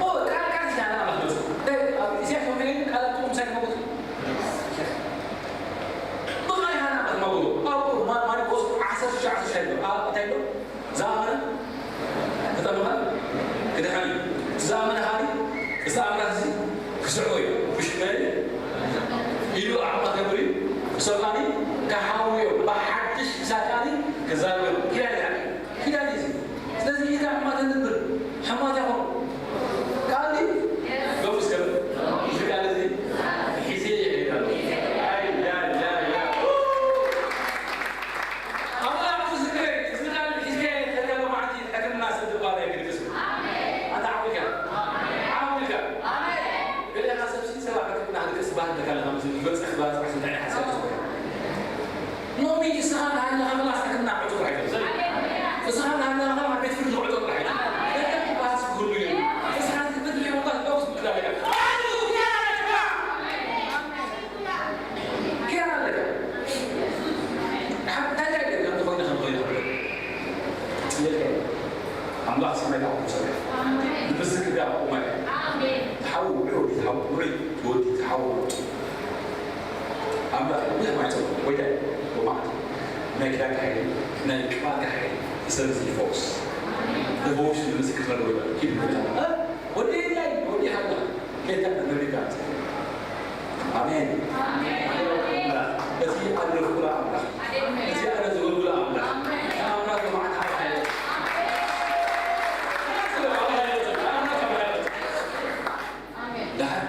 ኦ፣ ቃል ቃል ኪዳን ኣምላኽ መጽእ። እንታይ ኣብ ኢሳያስ ወንጌል ቃላት ጥቕም ሳይመጉት። ብቓል ኢኻ ኣምላኽ መጉት። ኣብ ማ-፣ ማርቆስ ዓሰርተ ሽዱሽተ ዓሰርተ ሽዱሽተ ይብል። ኣብ እንታይ ይብል? ዝኣመነ ክጠምቐ ክድሓን እዩ። ክስዕቦ እዩ። ብሽመይ ኢሉ ኣዕማ ከብሪ፣ ብሰብኣኒ ክሓውዮ፣ ብሓድሽ ክሳካኒ ክዛረብ ኪዳን እዩ። ኪዳን እዩ። ስለዚ ኢዳ ኣዕማ ተንብር፣ ሕማት ያኹን። ቃል እዩ። ገብስ ከብል፣ እዚ ቃል እዚ ሒዜ ይሄዳል። ኣይ፣ ያ፣ ያ፣ ያ። ኣምላኽ ምስክረይ፣ እዚ ቃል ሒዝካዮ ዘለኻ መዓልቲ ሕክምና ስድባር ኣይክድቅስ። ኣንታ ዓዊልካ። ዓዊልካ። ገለኻ ሰብሲ ሰባት ሕክምና ክድቅስ ባህል ተካለኻ ምስ ዝበጽሕ ባጽሕ እንታይ ሓሳብ ትኾን? ሎሚ እስኻ ናሃለኻ ኽላስ ሕክምና ዕጡብ ኣይኮን። እስኻ ናሃለኻ ኸላ ቤት ፍርዲ ዕጡብ ኣይኮን። ደቀ ባስ ክህሉ እዩ። እስኻ ትብድል ወጣት ደውስ ምክላል። ኪራ ኣለካ። ሓብታ እንታይ ከም ዝኾነ ከም ኮይነ ጽየቀ ኣምላኽ ሰማይ ታው ሰማይ ንብዝክ ዳ ኡማይ ሓው ዑዲ ሓው ዑዲ ወዲ ሓው ኣምላኽ ብዙሕ ማይቶ ወደ ወማዕት ናይ ክዳን ካሕይ ናይ ቅባል ካሕይ ሰብ ዝፈውስ ንፈውስ ንምስክር ነግሮ ኪድ ወደ ላይ ወዲ ሓው ጌታ ነቢታት ኣሜን። እቲ ኣለ ፍቁር ኣምላኽ፣ እቲ ኣነ ዝውልውል ኣምላኽ፣ ንኣምላኽ ብመዓት ሓይል ደሓር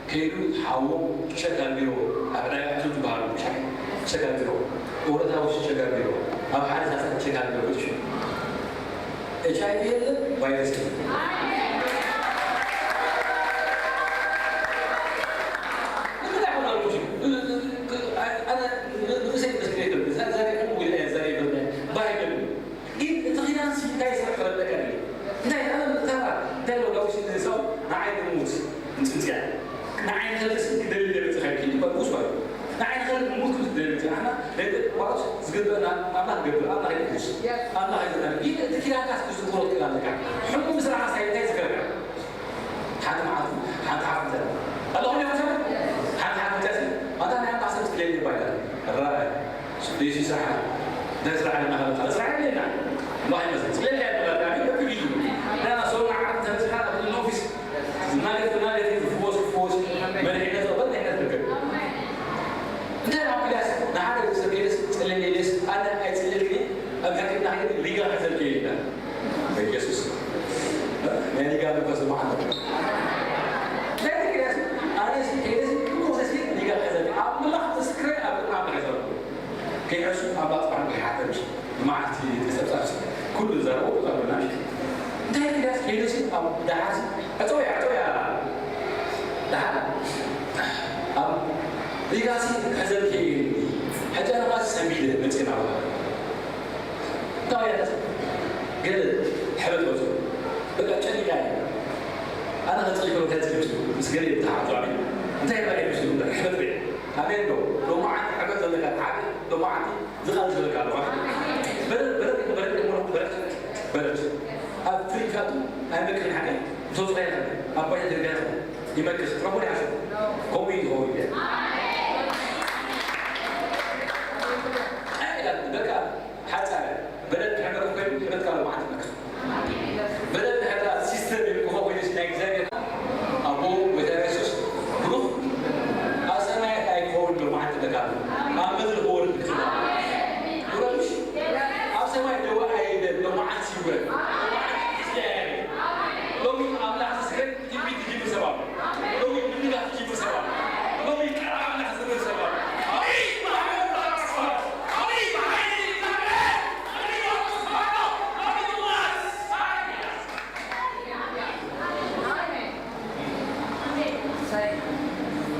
ከይዱ ሓዎም ሸጋቢሮ ኣብ ዕዳጋ እቶም ዝበሃሉ ሻሂ ሸጋቢሮ ወረዳ ውሽጢ ሸጋቢሮ ኣብ ሓደ ሳሳ ሸጋቢሮ እሺ ኤች ኣይ ቪ የለን፣ ቫይረስ የለን። ንምንታይ ይኾን ኣልኩ? ኣነ ንርእሰይ መስክር የለን። እዛ ዛሬ ከምኡ ኢለ እየ ዛሬ ይፈልጥ። ባይብል ግን እቲ ኺዳን ሲ እንታይ ይሰርሕ ክረደካ ድየ? እንታይ ኣነ ምእታራ እንታይ ሎ ዳዊት ንሰው ንዓይ ንምውት ምጽምጽያ ንዓይ ንኸልስ ክደልል ደረጽ ኸይድ ይባል ውስባል ንዓይ ንኸልስ ምውት ክደልል ኣና ደግ ዋሮስ ዝግበና ኣምላኽ ገብር ኣምላኽ ይቅዱስ ኣምላኽ ይዘና ግን እቲ ኪዳንካስ ክዝክሮ ትክእል ኣለካ ሕሙ ምስራኻ ሳይ እንታይ ዝከረካ ሓንቲ መዓልቲ ሓንቲ ሓፍተ ኣለኹም ዲኹም ሰብ ሓንቲ ሓፍተ ማታ ናይ ኣምባሰል ትክለል ይባላል ራእይ ስራሕ እንታይ ስራሕ ኣለና ስራሕ የለና ዋይ መስ ስለለ ያለ ዳና ሰው ዓርብ ተነስኻ ኖፊስ ዝናገር ዝናገር ዝፍወስ ክፍወስ መድሕነት በልሕነት ርክብ እንታይ ኣብ ክላስ ንሓደ ሰብ ኬደስ ጽልል ኢለስ ኣነ ኣይጽልልኒ ኣብ ሕክምና ሪጋ ሕዘልከ ይላል በኢየሱስ ናይ ሪጋ መንፈስ መዓት ኣነ ኬደስ ሪጋ ሕዘልከ ኣብ ምላኽ ምስክረ ኣብ ቅድሚ ኣምላኽ ይዘርኩ ከይሕሱ ኣብ ኣጽባሕ ከይሓተምሽ ብመዓልቲ ተሰብሳብሲ ኩሉ ዘረቡ ተቐብልናሽ እንታይ ኪዳስ ከይደሲ ኣብ ደሓርሲ ዕፀውያ ዕፀውያ ደሓር ኣብ ሪጋሲ ሕዘልኪ ሕጂ ኣነኻሲ ሰንቢደ መፅና እንታይ ያለት ገለ ሕበት ወፂኡ በቃ ጨኒቃ ኣነ ከፅልከ እንታይ ፅልምስ ምስ ገለ ይብትሓ ጫሚ እንታይ ይረኣየ ምስ ሕበት ሪአ ኣሜን ዶ ሎማዓንቲ ሕበት ዘለካ ሓደ ሎማዓንቲ ዝቃል ዝበልካ ኣለዋ በረድ በረድ በረድ በረድ በረድ ኣብ ፍሪጅ ኣቱ ኣይመክርን ሓደ ምሰ ዝኸያ ኣብ ባይታ ዝርጋ ይመክስ ረቦ ይሓሸ ከምኡ እዩ ዝኸውን እዩ በቃ ሓፃረ በረድ ሕመር ኮይኑ ሕበትካ ሎማዓንቲ መክስ በደል ምሕረት ሲስተም ይልቅኾ ኮይኑስ ናይ እግዚኣብሔር ኣቦ ጎይታ የሱስ ብሩኽ ኣብ ሰማያት ኣይክኸውን ዶ መዓልቲ ደካ ኣብ ምድሪ ክወርድ ክኽእል ውረድሽ ኣብ ሰማይ ደወ ኣይደል ዶ መዓልቲ ይውረድ ሎሚ ኣምላኽ ዝስሕብ ትንቢት ዝጅምር ሰብ ኣሎ ሎሚ ምንጋፍ ዝጅምር ሰብ ኣሎ ሎሚ ቃል ኣምላኽ ዝብል ሰብ ኣሎ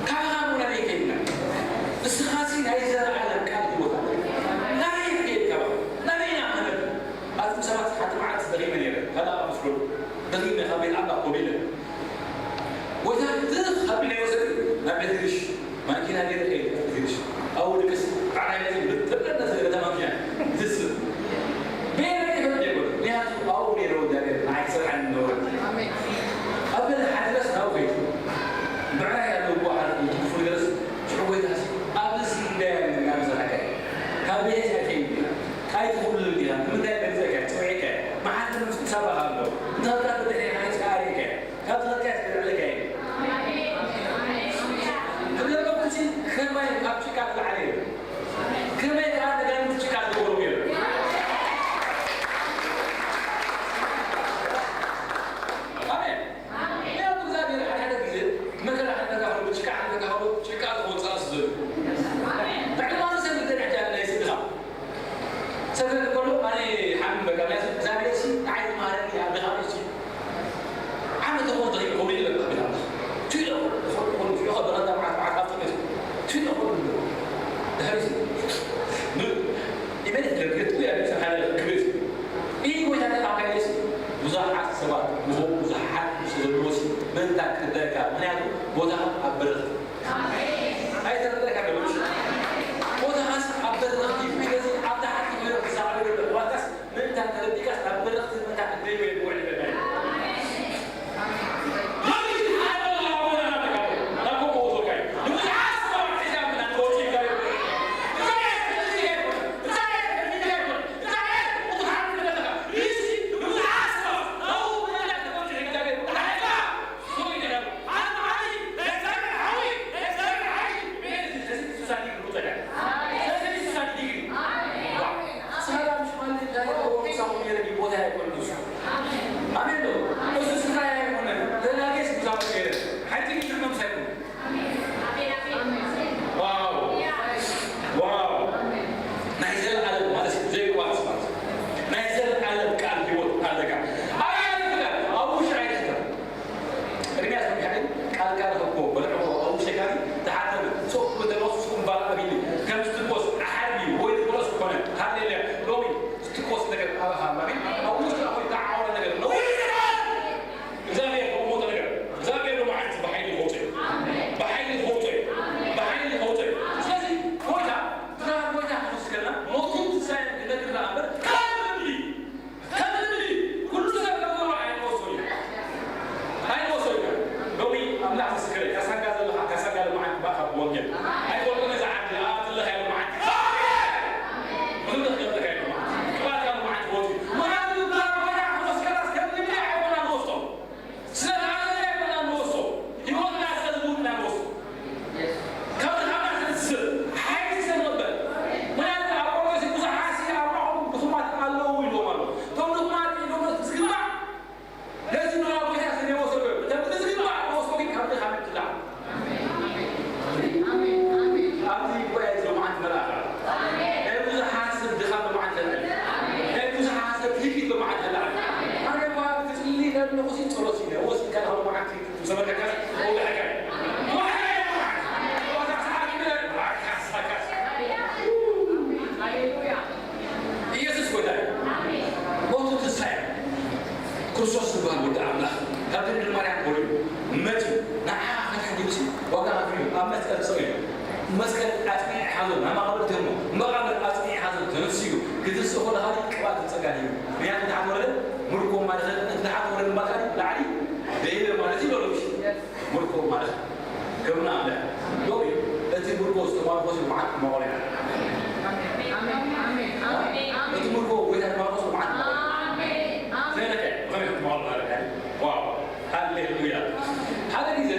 ካህኑ ናበይ ከይድና? እስኻሲ ናይ ዘለዓለም ቃል ህይወት ኣለካ። ናበይ ከይድካ? ናበይ ኢና ክንብል? ኣቱም ሰባት ሓንቲ መዓልቲ ደኺመ ነይረ። ካልእ ኣብ ምስሉ ደኺመ ካብ ቤት ኣምላኽ ኮነ ኢለ። ጎይታ ትኽ ኣቢለ ወሰዱ ናብ ቤት ግሽ ማኪና ገይረ ከይደ ቤት ግሽ ኣብኡ ድቅስ ጣዕና ይመጽእ ብትብለና ዝገበታ ማኪና ትስብ ቤረ ይፈጥ የብሉ ምክንያቱ ኣብኡ ነይረ እግዚኣብሔር ንዓይ ክሰርሓኒ ነበረ ኣብ ገለ ሓድረስ ናብኡ ከይዱ ብዕራይ ኣለዎ ሓድረስ ትክፉ ነገርስ ሽዑ ጎይታስ ኣብዚ እንዳያ እናምሰራካ ካብ ቤት ኣይከይድ ኣይትኹሉ ዲኻ ንምንታይ መግዘካ ጽውዒካ መሓት ምስ ሳባኻ ኣሎ እንተኸብካ ብድሕሪ ሓይስ ኣሪካ ካብ ዝኸድካስ ክልዕለካ እዩ ቦታኻ ኣብ በረኽቲ ኣይተረዳእካ ገበሽ። ቦታኻስ ኣብ በረኽቲ እዩ። ስለዚ ኣብ ታሕቲ ኮይኖም ክዛረቡ ይረዳእዋካስ ምእንታ ተረዲእካስ ናብ በረኽቲ ምእንታ ክትደይበ ይብውዕ ይበልና እዩ። ኣሜን ዶ? እሱ ስራይ ኣይኮነን። ለላጌስ ብዛዕባ ገይረ ሓንቲ ግን ንሕና ምሳይ ኩን። ዋው! ዋው! ናይ ዘለኣለም ማለት እዩ፣ ዘይቋርጽ ማለት እዩ። ናይ ዘለኣለም ቃል ህይወት ኣለካ። ኣይ ኣይትፍቀር፣ ኣብ ውሽጢ ኣይትፍቀር። ቅድሚያ ሰብ ሓደ ቃል ቃል ህቦ በልዕዎ፣ ኣብ ውሽጢ ካሊ ተሓተመ። ሶፍ ብተሎስ ሱምባል ኣቢኒ ከም ዝትኮስ ኣሓርቢ ወይ ዝብሎስ ኮነ። ሃሌሉያ! ሎሚ ዝትኮስ ነገር ኣብ ሃማሚ ኣብ ውሽጢ ኣኹል ተዓወረ ነገር ነው። እግዚኣብሔር ከውሞተ ነገር፣ እግዚኣብሔር ሎመዓልቲ ብሓይሊ ከውፅእ እዩ። ብሓይሊ ከውፅእ እዩ። ብሓይሊ ከውፅእ እዩ። ስለዚ ጎይታ፣ ብርሃን ጎይታ ክምስገና፣ ሞቱ ትንሳኤ ክነግር ደኣ እምበር፣ ካብ ምድሪ፣ ካብ ምድሪ፣ ኩሉ ሰብ ከም ዘሎ ኣይንወስዶ እዩ። ኣይንወስዶ እዩ። ሎሚ ኣምላኽ ምስክረይ፣ ካሳንጋ ዘለኻ፣ ካሳንጋ ሎመዓልቲ ባእካ ብወንጌል። ኣይፈልጦን እዛ ዓዲ፣ ኣትለኻ ሎመዓልቲ። ብዙሕ ተኽእለካ ሎመዓልቲ። ቅባትካ ሎመዓልቲ ወፂኡ። ምኽንያቱ ብርሃን ጎይታ ክምስገና፣ ከም ምድሪ ኣይኮና ንወስዶ። ስለ ዝኣመነ ኣይኮና ንወስዶ፣ ህይወትና ስለ ዝህቡ ኢና ንወስዶ። ካብቲ ካብ ናተ ዝስእ ሓይሊ ስለ ንቕበል። ምኽንያቱ ኣብ ቆሮንቶስ ብዙሓት ሲ ኣብ ማእከሎም ድኹማት ኣለዉ ኢልዎም ኣሎ። እቶም ድኹማት ኢሎም ዝግባእ ነዚ ንዋብ ጌታ ስለ ዘይወሰዶ፣ እቶም ብዝግባእ ንወስዶ ግን ካብ ድኻም ይትላዕ። ኣብዚ ጉባኤ እዚ ሎማዓንቲ መልኣኽ። ናይ ብዙሓት ሰብ ድኻም ሎማዓንቲ ተልዕል። ናይ ብዙሓት ሰብ ህልቂት ሎማዓንቲ ተልዕል። ኣነ እኳ ክጽሊ ለለኹ ሲ ጸሎት ኢለ ወሲድካ ሎማዓንቲ ምስ ተመልከትካስ መውዳእካ እዩ። መውዳእካ እዩ ሎማዓንቲ። ወዛ ሰዓት ኢለ መውዳእካ ሰዓት። ሃሌሉያ። ኢየሱስ ጎይታ እዩ። ሞቱ ትንሳኤ። ክርስቶስ ዝበሃል ወዲ ኣምላኽ ካብ ድንግል ማርያም ተወሊዱ መጺኡ ንዓኻ ከድሕን ኢሉ ሲ ዋጋ ከፊሉ ኣብ መስቀል ተሰቒሉ። መስቀል ኣጽኒዑ ሓዞ፣ ናብ መቓብር ተሞ፣ መቓብር ኣጽኒዑ ሓዞ፣ ተነሲኡ። ክትንስእ ከሎ ኻሊ ቅብኣትን ጸጋን ሂቡ። ምኽንያቱ ንታሕቲ ወረደ፣ ምርኮ ማለት ንታሕቲ ወረደ ማለት ላዕሊ ደይበ ማለት እዩ በሎ። ምርኮ ማለት ክብሪ ንኣምላኽ። ሎሚ እቲ ምርኮ ዝተማርኮ ሲ መዓት መቖልያ። እቲ ምርኮ ጎይታ ተማርኮ ሲ መዓት መቖልያ። ዘይነቀ፣ ከመይ ክትመቐሉ ኣለካ? ዋው፣ ሃሌሉያ። ሓደ ግዜ፣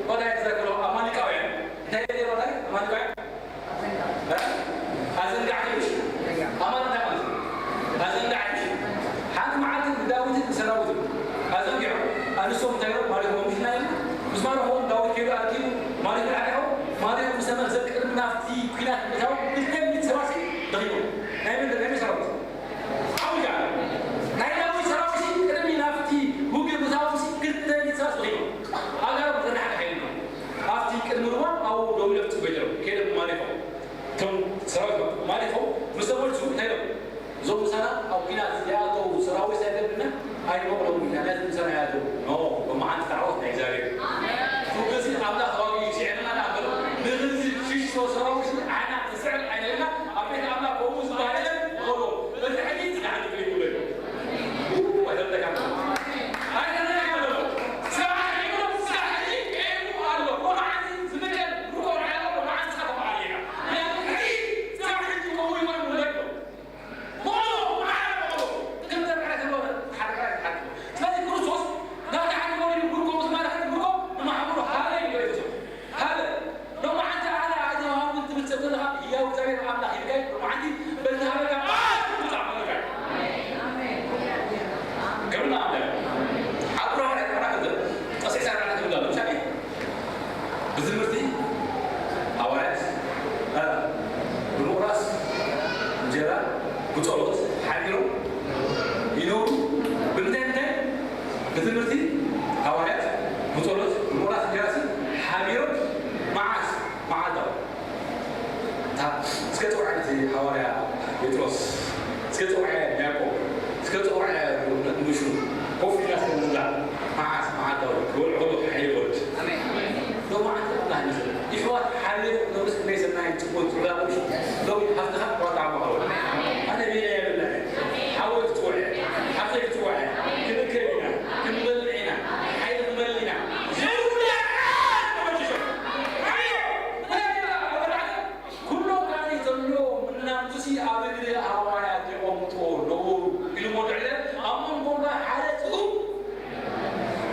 ወዳይ ተዘክሮ ኣማሊቃውያን፣ እንታይ ይብሉ ወዳይ? ኣማሊቃውያን? እ? ኣዘንጋዕቲ እዩ። ኣማን እንታይ ማለት እዩ? ኣዘንጋዕቲ እዩ። ሓንቲ መዓልቲ ንዳዊትን ንሰራዊትን ኣዘንጊዖም፣ ኣንስቶም እንታይ ኢሎም? ማሪኾም ምሽ ናይ ምስ ማሪኾም ዳዊት ከይዱ ኣርኪቡ፣ ማሪኹ ሓሪሖም፣ ማሪኹ ምስ ተመልሰ ቅድሚ ናብቲ ኲናት ምእታው ክልተ ሚእቲ ሰባት ደኺሞም። ናይ መን፣ ናይ መን ሰራዊት? ዓው ኢሉ ኣሎ። ናይ ዳዊት ሰራዊት ቅድሚ ናብቲ ውግእ ምእታው ክልተ ሚእቲ ሰባት ደኺሞም። ኣጋሮም ዝናሓ ከይዱ። ኣብቲ ቅድሚ ሩባ ኣብኡ ደው ኢሎም ክጽበዩ ነይሮም። ከይዶም ማሪኾም። እቶም ሰራዊት ማሪኾም ምስ ተመልሱ እንታይ ኢሎም? እዞም ምሳና ኣብ ኲናት ዝኣተዉ ሰራዊት ኣይደልዩና ኣይንመቕሎምን ኢና። ነቲ ምሳና ይኣተዉ። ኖ፣ ሎማዓንቲ እቲ ዓወት ናይ እግዚኣብሔር እዩ። ፍቕሪ ኣምላኽ ተዋጊኡ ይስዕረና ደኣ እምበር፣ ንኽንዚ ሽሽቶ ሰራዊት ኣሕና ንስዕር ኣይደለና። ኣብ ቤት ኣምላኽ ከምኡ ዝበሃል የለን። በሎ፣ በዚ ሕጂ ዝለዓለ ክብሪ ይብሎ እዩ። ስለዚ ክርስቶስ ናብቲ ሓቂ ወሪዱ ምርኮ ምስ ማረኸ ምርኮ ንማሕበሩ ሃበ ኢሉ ኢየሱስ። ሃበ። ሎማዓንቲ ኣነ ኣይተዋሃብኩን ትብል ሰብ ዘለኻ፣ ህያው እግዚኣብሔር ኣምላኽ ኢልካ እዩ። ሎማዓንቲ በቲ ሃበካ ኣፍ ውጻእ መለካ እዩ። ክብሪ ንኣምላኽ። ኣብ ሮማውያን ምዕራፍ ክልተ፣ ቀሲስ ኣርባዕተ ክብል ኣሎ። ምሳሌ፣ ብትምህርቲ ሃዋርያት፣ እ፣ ብምቑራስ እንጀራ፣ ብጸሎት ሓቢሮም ይነብሩ። ብምንታይ ምንታይ? ብትምህርቲ ሃዋርያት፣ ብጸሎት፣ ብምቑራስ እንጀራሲ ሓቢሮም መዓስ? መዓልታዊ። እታ እስከ ጽውዓያ እቲ ሃዋርያ ጴጥሮስ፣ እስከ ጽውዓያ ያዕቆብ፣ እስከ ጽውዓያ ንሱ ኮፍ ኢልና እስከ ንብላዕ። መዓስ? መዓልታዊ። ክበልዑ ከለዉ ሓይሊ ይወርድ። ኣሜን። ዶ ኣሕዋት ሓደ ነብስ ክንደይ ሰናይ ጽቡቕ ዝጋብሽ ሎሚ ሃፍትኻ ዋጣ ማኸው ኣነ ቤላ የብላ ሓወይ ክትወዐ ሓፍተይ ክትወዐ ክንከብ ኢና ክንበልዕ ኢና ሓይሊ ክንበልዕ ኢና ዘይብላ ተመችሾ ሓየ ናይ ኣበላዕተ ኩሎ ካኒ ዘሎ ምናምቱሲ ኣብ እግሪ ሃዋርያ ተቐምጦ ነበሩ ኢሉ ሞድዕለ ኣብ መንጎና ሓደ ጽቡቕ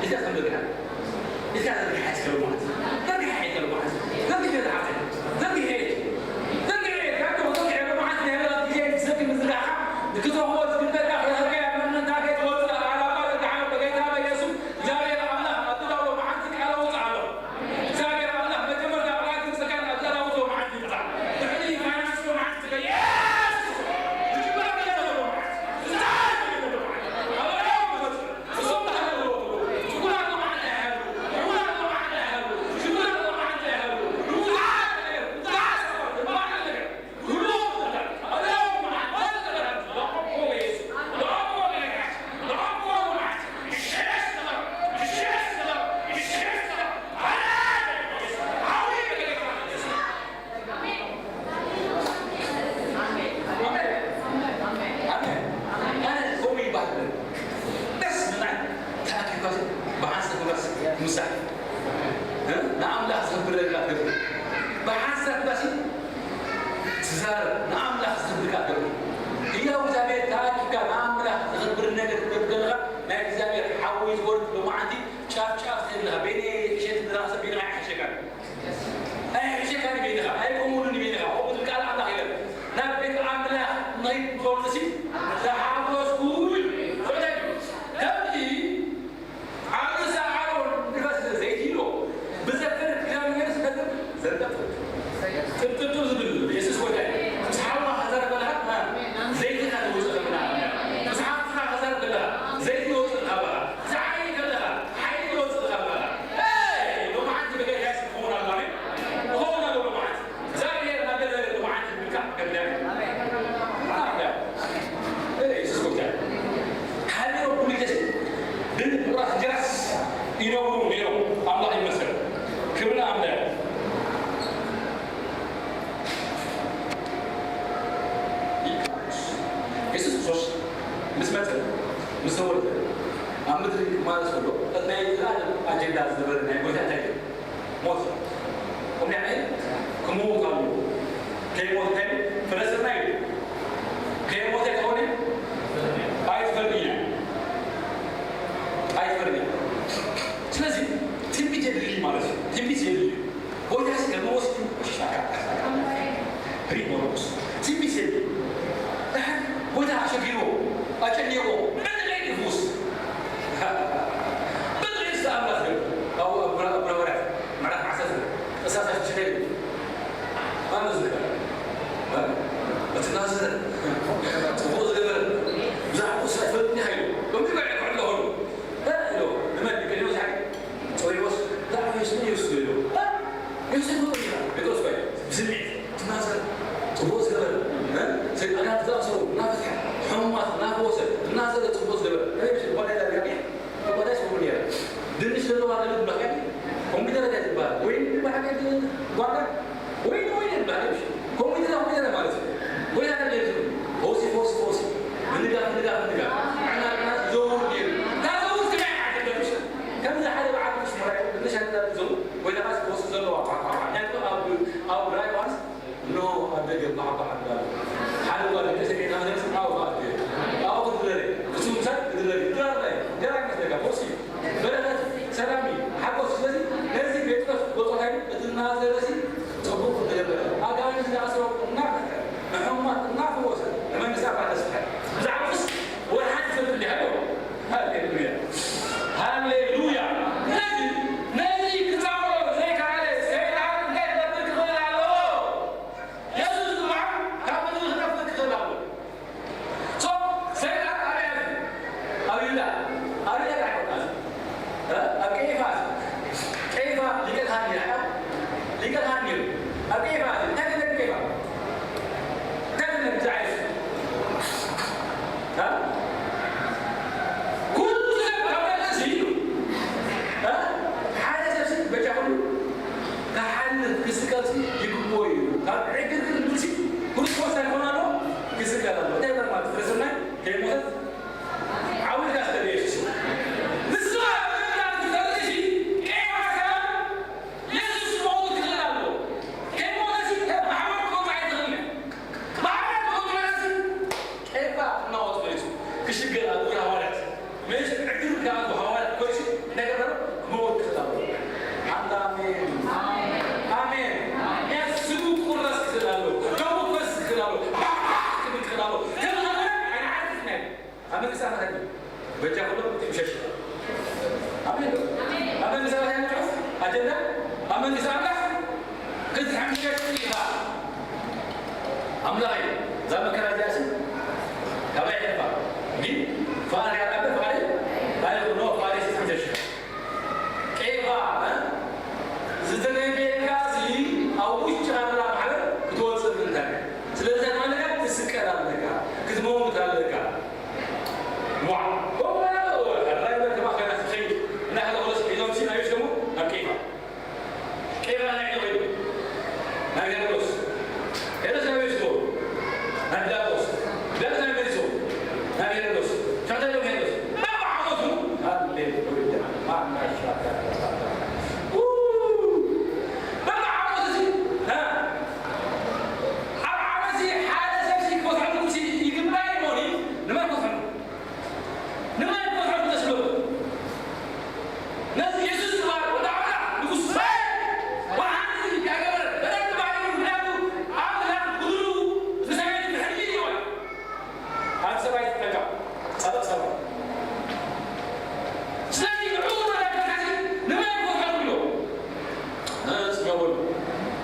ኢልካ ከም ዘርግሓ ኢልካ ዘርግሓ ይትከል ማለት እዩ። ዘርግሓ ይትከል ማለት እዩ። ዘርግሐ ዝሓፍተ ዘርግሐ ዘርግሐ ካብ ዘርግሐ ብመዓት ናይ ህላት ግዜ ክሰግድ ምዝርጋሓ ንክትረኽቦ ዝግበካ ክረኽበያ መንነታ ከይትወፅእ ኣላማ ዘርግሓ በጌታ በኢየሱስ እግዚኣብሔር ኣምላኽ ኣብ ትዳሎ መዓልቲ ቃል ኣውፅእ ኣሎ። እግዚኣብሔር ኣምላኽ መጀመርታ ኣብ ራእይ ክምስከር ኣብ ዘራዊ ዞ መዓልቲ ይምፃእ። ድሕሪ ፋይናንስ ዞ መዓልቲ ትገ-፣ የስ! ዝጅምር ኣብ ዘራዊ ዞ መዓልቲ። ዝፃወት ኣብ ዘራዊ ዞ መዓልቲ። ኣብ ዘራዊ ዞ መዓልቲ። እዞም ባህል ኣለዎ። ሽጉራ ዞ መዓልቲ ኣይሃሉ። ሽጉራ ዞ መዓልቲ ኣይሃሉ። ሽጉራ ዞ መዓልቲ ኣይሃሉ። ብዙሓት ነገር፣ ብዙሓት ሰባት፣ ብዙሓት ነገር። ኣነ ከምኡ ይበሃል። ደስ ዝብል ተኣኪብካሲ ብሓንሳብ ምሳሕ ንኣምላኽ ዘኽብረካ ግብሪ ብሓንሳብ ባሲ ትዛረብ ንኣምላኽ ዘኽብርካ ግብሪ ህያው እግዚኣብሔር ተኣኪብካ ንኣምላኽ ዘኽብር ነገር ትገብር ዘለኻ ናይ እግዚኣብሔር ሓዊ ዝወርድ ሎማዓንቲ ጫፍ ጫፍ ትብል ኣለኻ። በይነይ ሕሸት ንራእሰ በይንኻ ኣይሕሸካን ኣይሕሸካን በይንኻ ኣይቆሙሉን በይንኻ ከምኡ ዝብል ቃል ኣምላኽ ይብል ናብ ቤት ኣምላኽ ንኸይድ ትፈልጡሲ ተሓጎስኩ ይብል። ከምዚ ዓርሰ ኣሮን ንፈስ ዘይትይሎ ብዘፈር ክዳን ነገር ዝፈጥር ዘንጠፍ ጥጥጡ ዝብል ኢየሱስ ጎይታ እዩ። ምስ ሓውኻ ክዛረብ ከለኻ ዘይትኻ ትውፅእ ከለኻ ምስ ሓፍትኻ ክዛረብ ከለኻ ዘይቲ ይወፅእ ካባኻ ዝዓይ ከለኻ ሓይሊ ይወፅእ ካባኻ ሎማዓንቲ ብገጋይስ ክኸውን ኣሎ ክኸውን ኣሎ ሎማዓንቲ እግዚኣብሔር እናገለለ ሎማዓንቲ ብልካ ገብዳግ ኢየሱስ ጎይታ ሓቢሮም ኩሉ ግዜ ብፍቑራት እንጀራስ ይነብሩ ነይሮም። ኣምላኽ ይመስገን። ክብሪ ንኣምላኽ። የሱስ ክርስቶስ ምስ መጸ ምስ ተወልደ ኣብ ምድሪ ክማለስ ከሎ እቲ ናይ ዘላለም ኣጀንዳ ዝነበረ ናይ ጎይታ እንታይ እዩ? ሞት እዩ። እምኒ ዓይ ክምውት ኣለዎ። ከይሞት እንታይ ፍረስና እዩ። ከይሞተ ከሆነ ኣይትፈርድኛ ኣይትፈርድኛ። ስለዚ ትንቢት የድልይ ማለት እዩ። ትንቢት የድልይ ጎይታ ሲ ከመወስድ ሽሻካ ሪሞሮስ ትንቢት የድልይ። ጎይታ ኣሸጊርዎ ኣጨኒቆ በጥሬ ይፍውስ በጥሬ ስ ኣምላኽ ኣብ ብረወርያት ምዕራፍ ዓሰርተ እሳት ሽሸ ይብል። ኣነ ዝብል እቲ ናዝረ ጽቡቕ ዝገበረ ብዛዕባኡ ሰብ ፈለጥኒ ሃይሉ ከምዚ በዐ ክዕሎ ሆሉ ኢሎ ንመን ቀሊሉ ዝሓይ ጸዊዕዎስ ብዛዕባ የሱስ ኢየሱስ ኢሎ ዮሴፍ ሆሉ ጴጥሮስ ባይ ብስምዒት እቲ ናዝረ ጽቡቕ ዝገበረ ሰይጣናት ዝኣሰሩ እናፈትሐ ሕሙማት እናፈወሰ እቲ ናዝረ ጽቡቕ ዝገበረ ጓዳ ዳርጋ ተቋዳሽ ከምኡ ነይራ። ድንሽ ዘለዋ ነገር ትበሃል፣ ኮምፒውተር እንታይ ትበሃል? ወይኒ ትበሃል፣ ጓዳ ወይኒ ወይኒ ትበሃል። እሺ፣ ኮምፒውተር ኮምፒውተር ማለት እዩ። ወይ ነገር የትም ፈውሲ ፈውሲ ፈውሲ ምንጋፍ ምንጋፍ ምንጋፍ ዕና ዕና ዝዘውር ነይሩ። ካብ ዘውር ስጋይ ዓደለሽ ከምዚ ሓደ በዓል ቅዱስ መራሒ ድንሽ ኣንዳ ዝዘውር ወይ ደማ ፈውሲ ዘለዋ ቋቋቋ። ምክንያቱ ኣብ ኣብ ራእይ ዮሃንስ እነሆ ኣብ ደገ ባሕባሕ እንዳለ ሓደ ጓል ደቂ ሰሜን ኣመለስ ኣብኡ ኣትየ ኣብኡ ክድረሪ እሱ ምሳድ ክድረሪ ድራር ናይ ድራር መስለካ ፈውሲ በረኸት ሰላሚ ሓጎስ ስለዚ ነዚ ጴጥሮስ ጎጾታይ እቲ ናዘረሲ ጽቡቕ ተገበረ ኣጋንንት ክስቀል ይግብኦ እዩ። ካብ ዕግርግር ንጉሲ ክርስቶስ ኣይኮነ ኣሎ፣ ክስቀል ኣሎ። እንታይ ማለት ክርስትናይ ከይሞተት ዓዊርካ ስቀል ኢየሱስ። ንስኻ ምእመናን ትፈልጥ ኢኻ፣ ቀይሕ መስቀል ኢየሱስ ክመውት ክኽእል ኣለዎ። ከይሞተሲ ማሕበር ክወጽእ ኣይትኽእልን ኢኻ። ማሕበር ክወጽእ ማለትሲ ቀይፋ እናወጽኡ ኢየሱስ ክሽገር ኣብ እግሪ ሃዋርያት። መሽ ዕግር ከኣ ሃዋርያት ኮይሲ ነገር ክመውት ክኽእል ኣለዎ። ሓንቲ ኣሜን። ኣሜን። ኢየሱስ ስሙ ክቁረስ ክኽእል ኣለዎ። ደሙ ክፈስ ክኽእል ኣለዎ። ባዕባዕ ክብል ክኽእል ኣለዎ። ተመሃረ ኣይንዓርፍና ኢና። ኣብ መንግስቲ ኣምላኽ ግን በጃ ኩሎም ትምሸሽ። ኣሜን ዶ? ኣብ መንግስቲ ኣምላኽ ያለ ጽሑፍ ኣጀንዳ ኣብ መንግስቲ ኣምላኽ ክትሕምሸሽ ኢኻ። ኣምላኽ እዩ። እዛ መከራ እዚኣ ሲ ካባይ ይሕልፋ። ግን ፍቓድ ያለ ፍቓድ ኣይኹኖ ፍቓድ ትምሸሽ ኢኻ። ቄፋ፣ እ? ዝተነብየልካ እዚ ኣብ ውሽጢ ካላ ማሕበር ክትወፅእ ምእንታን እያ። ስለዚ ማለት ትስቀል ኣለካ፣ ክትመውት ኣለካ። ዋ፣ ከምኡ በላ፣ ራይ በል ከማ ኮይና ትኸይድ። እና ከለ ክለስ ሒዞም ሲ ናዮች ደግሞ ኣብ ቄፋ። ቄፋ ናይ ዶ ኸይዱ? ናይ ዲያብሎስ። ሄሮድስ ናበይ ወስዶ? ናብ ዳርዮስ። ዳርዮስ ናበይ መሊሱ? ናብ ሄሮድስ። ሽዑ እንታይ ኢሎም ሄሮድስ? በብዓመቱ። ሃሌሉያ። ማናሻ። ው! በብዓመቱ እዚ፣ እ? ኣብ ዓመት እዚ ሓደ ሰብ እዚ ክፈትሐሉ እዚ ይግባእ ይኾን? ንመን ክፈትሐሉ? ንመን ክፈትሐሉ ተስሎ? ነዚ የሱስ ዝበሃል ወዲ ኣምላኽ ንጉስ እስራኤል ወሓንቲ ያገበረ በደል ባሕሪ ምኽንያቱ ኣምላኽ ብግብሩ ብሰማይ ትሕሊ ይወል። ኣብ ሰማይ ትጠጋ ጸበቕ ሰማይ። ስለዚ ንዕኡ ተዳግም ሓዚ ንመን ክወድቀሉ ኢሎ? ነዚ ገበሉ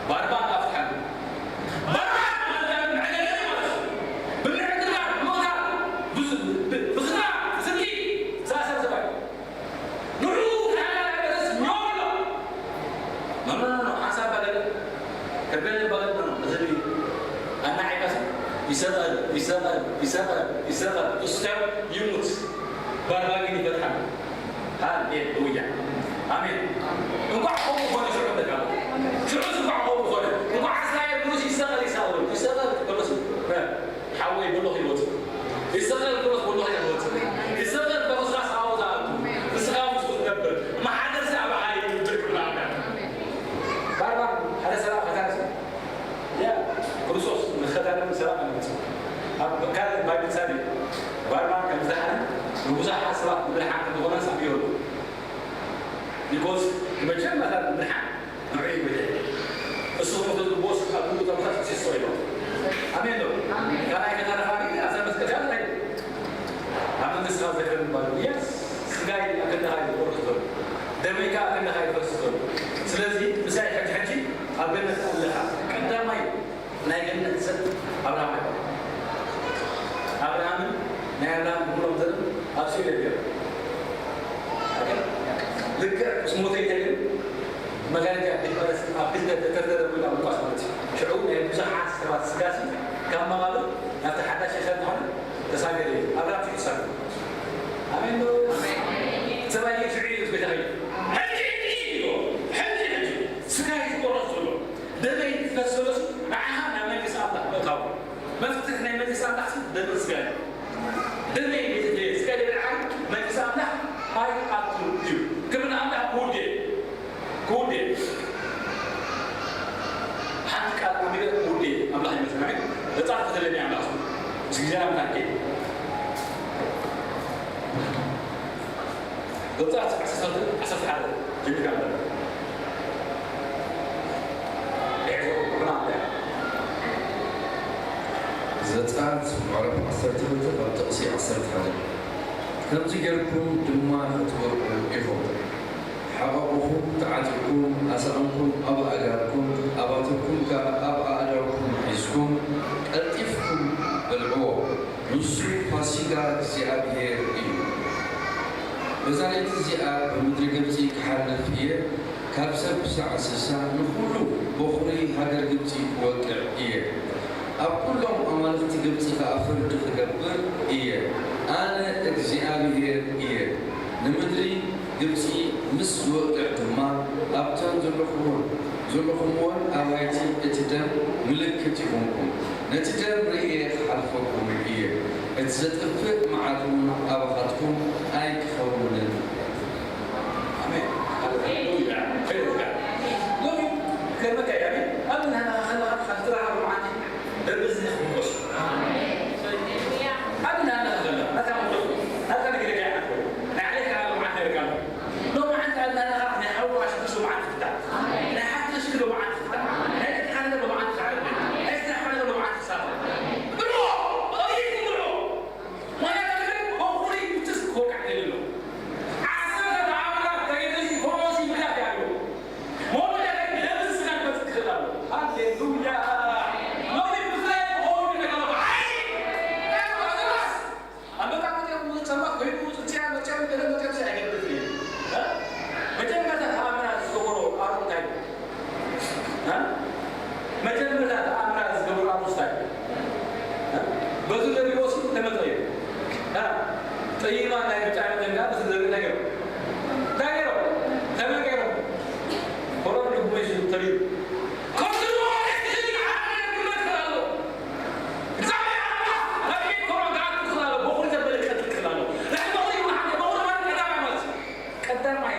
ባርባን ኣፍትሓሉ። ባርባን ማለት መዕለሊ ማለት እዩ። ብምዕግርጋር፣ ብምቕታል፣ ብዝ-፣ ብ-፣ ብዝና፣ ስርቂ ዝኣሰር ሰብኣይ። ንዑ ካናዳ በለስ ኛውሎ። ኖ፣ ኖ፣ ኖ፣ ኖ፣ ሓንሳብ ባገለ፣ ከበደ ባገለ፣ ኖ፣ ኖ፣ እዚ ኣና ዓይባስ ይሰቐል፣ ይሰቐል፣ ይሰቐል፣ ይሰቐል፣ እሱ ይሙት፣ ባርባ ግን ይፈትሓል። ሃሌሉያ። ኣሜን። እንኳዕ ከምኡ ኾነ ሽዑ ተጋቡ። ሽዑ እንኳዕ ከምኡ ኾነ። እንኳዕ እስራኤል ብሉስ ይሰቐል፣ ይሰቐል፣ ይሰቐል፣ በለስ፣ ሓወይ በሎ ይወጽእ። ይሰቐል ብሎስ ወላሂ ኣይወጽእ። ይሰቐል ብሎስ ራስ ኣውዛ ኣቱ። ንስኻ ምስ ትነብር፣ ማሓደር ሲ ኣብ ሓይ ይንብር ክብላ ኣዳም። ባርባን ሓደ ሰብኣ ኸታን ሲ፣ ያ፣ ክርስቶስ ንኸታን ሰብኣ ንመጽእ። ኣብ ካልእ ባይብል ሳቢ፣ ባርባን ከም ዝደሓነ ንብዙሓት ሰባት ምድሓን ከም ዝኾነ ሳቢዮ ኣሎ። ቢኮዝ ንመጀመርታ ምድሓን ንዑ ይበለ። እሱ ሞተ ዝግብኦ ስጋ ኩሉ ተምሳስ ሲሶ ኢሎ። ኣሜን ዶ? ኣሜን። ካልኣይ ከተረፋኒ፣ ኣዛ መስቀል ሻል ናይ ኣብ መንግስቲ ካብ ዘክረን ባሉ። የስ፣ ስጋይ ኣብ ክንድኻ እዩ ዝቆርስ ዘሎ። ደመይ ከኣ ኣብ ክንድኻ ይፈስስ ዘሎ። ስለዚ ምሳይ ሕጂ ሕጂ ኣብ ገነት ኣለኻ። ቀዳማይ ናይ ገነት ሰብ ኣብርሃም ኣይኮነን። ኣብርሃምን ናይ ኣብርሃም ብምሎም ዘርኢ ኣብ ሲኦል የብሎም። ልክዕ ምስ ሞተ ይተግን መጋረጃ ቤት መቕደስ ኣብ ክልተ ተተርተረ ኮይኑ ኣብ ምንቋስ ማለት እዩ። ሽዑ ናይ ብዙሓት ሰባት ስጋሲ ካብ መቓብር ናብቲ ሓዳሽ ይኸድ ዝኾነ ተሳገረ እዩ። ኣብርሃም ሽዑ ተሳገረ። ኣሜን ዶ? ሰብኣይ ሽዑ እዩ ቤተ ኸይድ። ሕጂ፣ ሕጂ እዩ። ሕጂ፣ ሕጂ። ስጋ እዩ ዝቆረስ ዘሎ። ደመይ ዝፈሰሰ ንዓኻ ናብ መንግስቲ ኣምላኽ ምእታው። መፍትሕ ናይ መንግስቲ ኣምላኽ ሲ ደመ ስጋ እዩ። ደመይ ቤተ ስጋ ይብል ዓቢ መንግስቲ ኣምላኽ ኣይኣቱን እዩ። ክብሪ ኣምላኽ ክውዴ፣ ክውዴ። ሓንቲ ቃል ኣሚረ ክውዴ ኣምላኽ ይመስል። ኣሜን። በጻሕ ተተለኒ ኣምላኽ ሲ። ምስግና ኣምላኽ ከ። ዘጸኣት ዓሰርተ ሓደ ጀሚርካ ንበል። ዘጸኣት ምዕራፍ ዓሰርተ ክልተ ካብ ጥቕሲ ዓሰርተ ሓደ። ከምዚ ጌርኩም ድማ ክትበልዑ ኢኹም። ሓቐቕኹም ተዓጢቕኩም፣ ኣሳእንኩም ኣብ ኣእጋርኩም፣ ኣባትርኩም ከኣ ኣብ ኣእዳውኩም ሒዝኩም፣ ቀልጢፍኩም በልዕዎ። ንሱ ፋሲጋ እግዚኣብሄር እዩ። በዛ ለይቲ እዚኣ ብምድሪ ግብጺ ክሓልፍ እየ፣ ካብ ሰብ ክሳዕ እንስሳ ንኹሉ በኹሪ ሃገር ግብጺ ክወቅዕ እየ። ኣብ ኩሎም ኣማልኽቲ ግብጺ ኸኣ ፍርዲ ክገብር እየ። ኣነ እግዚኣብሄር እየ። ንምድሪ ግብጺ ምስ ዝወቅዕ ድማ ኣብተን ዘለኽወን ዘለኹምዎን ኣባይቲ እቲ ደም ምልክት ይኹንኩም። ነቲ ደም ርእየ ክሓልፈኩም እየ። እቲ ዘጥፍእ መዓት እውን ኣባኻትኩም ኣይክኸውንን። ኣሜን። ሃሌሉያ። Praise God። ሎሚ ከመካ እያ፣ ኣሜን። ኣብ ናህና ከለኻ ሓንቲ ረሃብ መዓት ደም ዝኽንቆስ። ኣብ ናህና ከለኻ፣ ናታ ምንቆስ፣ ናታ ንግደጋ ይሓትወ። ናይ ዓሌት ከኣ መዓት ነርካ። ሎማዓንቲ ኣብ ናህና ናይ ሓውና ሽዱሽተ መዓት ፍታ። ናይ ሓፍትና ሽዱሽተ መዓት ፍታ። ናይ ደቅኻ ነገር ሎማዓንቲ ክዓርብ። ናይ ስራሕ ነገር ሎማዓንቲ ክሳፈር። ብሎ፣ ኦይ፣ ብሎ። ማና ነገር ኮንኩሪ ብትስ ኮካ ይልሎ። ዓሰርተ ኣምላክ ከይደዚ ኮኖሲ ብላ ያሉ። ሞመዳ ላይ ለብስ ስናት በትክክል አሉ። ሃሌሉያ። ሎሚ ብፍላይ ሆይ ነገር አይ። ያሉ አገባስ። ኣንበጣ መጥያው ሙሉ ጸማ ኮይኑ ጽጽያ መጥያው ገለ መጥያው ሳይገድፍ። መጀመርታ ተኣምራት ዝገበሮ ኣሮን እንታይ? እ? መጀመርታ ተኣምራት ዝገበሩ ኣሮን እንታይ? እ? በዚ ዘሪኦ ሲ ተመጠዩ። እ? ጠይማ ናይ ብጫ መጠንጋ በዚ ዘሪኦ ነገር። እንታይ ገይሮም? ተመን ገይሮም? ኮሮን ልቡ መይሱ ተሪሩ። ከምዚ ዝበለ ክልል ዓለም ክመክር ኣሎ። እግዚኣብሔር ኣምላኽ ኣብ ቤት ኮሮን ክኣቱ ክኽእል ኣሎ። በኹሪ ዘበለ ክቐትል ክኽእል ኣሎ። ናይ በኹሪ ይመሃር፣ በኹሪ ማለት ቀዳማይ ማለት እዩ። ቀዳማይ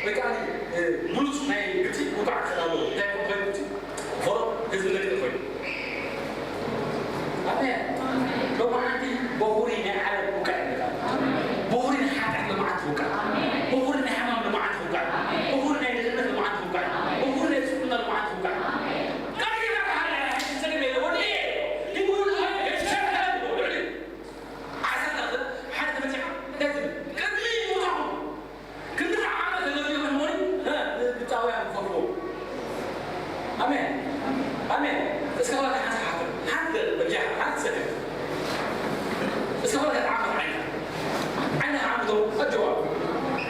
ወይ ከዓ፣ እ፣ ብሉጽ ናይ ግብፂ ውቃዕ ክኽእል ኣሎ። እንታይ ክኾን ኮይኑ ግብፂ? ፈሮ ህዝቢ ለቅጥ ኮይኑ። ኣሜን። ሎማዓንቲ በኹሪ ናይ ዓለም ውቃዕ ይመጣ። በኹሪ ናይ ሓጢኣት ልምዓት ውቃዕ። በኹሪ ናይ ሕማም ልምዓት ውቃዕ። በኹሪ ናይ ድኽነት ልምዓት ውቃዕ። በኹሪ ናይ ስንኩልና ልምዓት ውቃዕ። ቀሪና ካህላ ሰግሜ ወዲ ይሁን ገሸታ ወዲ ዓሰርተ ሓደ ተመጺዓ እንታይ ትብል? ቅድሚ ምውጻኹም ክንዲ ዓመት ተገዚኡ ምንሆን፣ እ፣ ግብፃውያን ክፈርዎ። ኣሜን። ኣሜን። እስከ ባካ ሓንቲ ሓፍር፣ ሓንቲ በጃ፣ ሓንቲ ሰከንድ። እስከ ባካ ተዓመት ዓይንኻ። ዓይንኻ ዓምቶ፣ ኣጆዋ።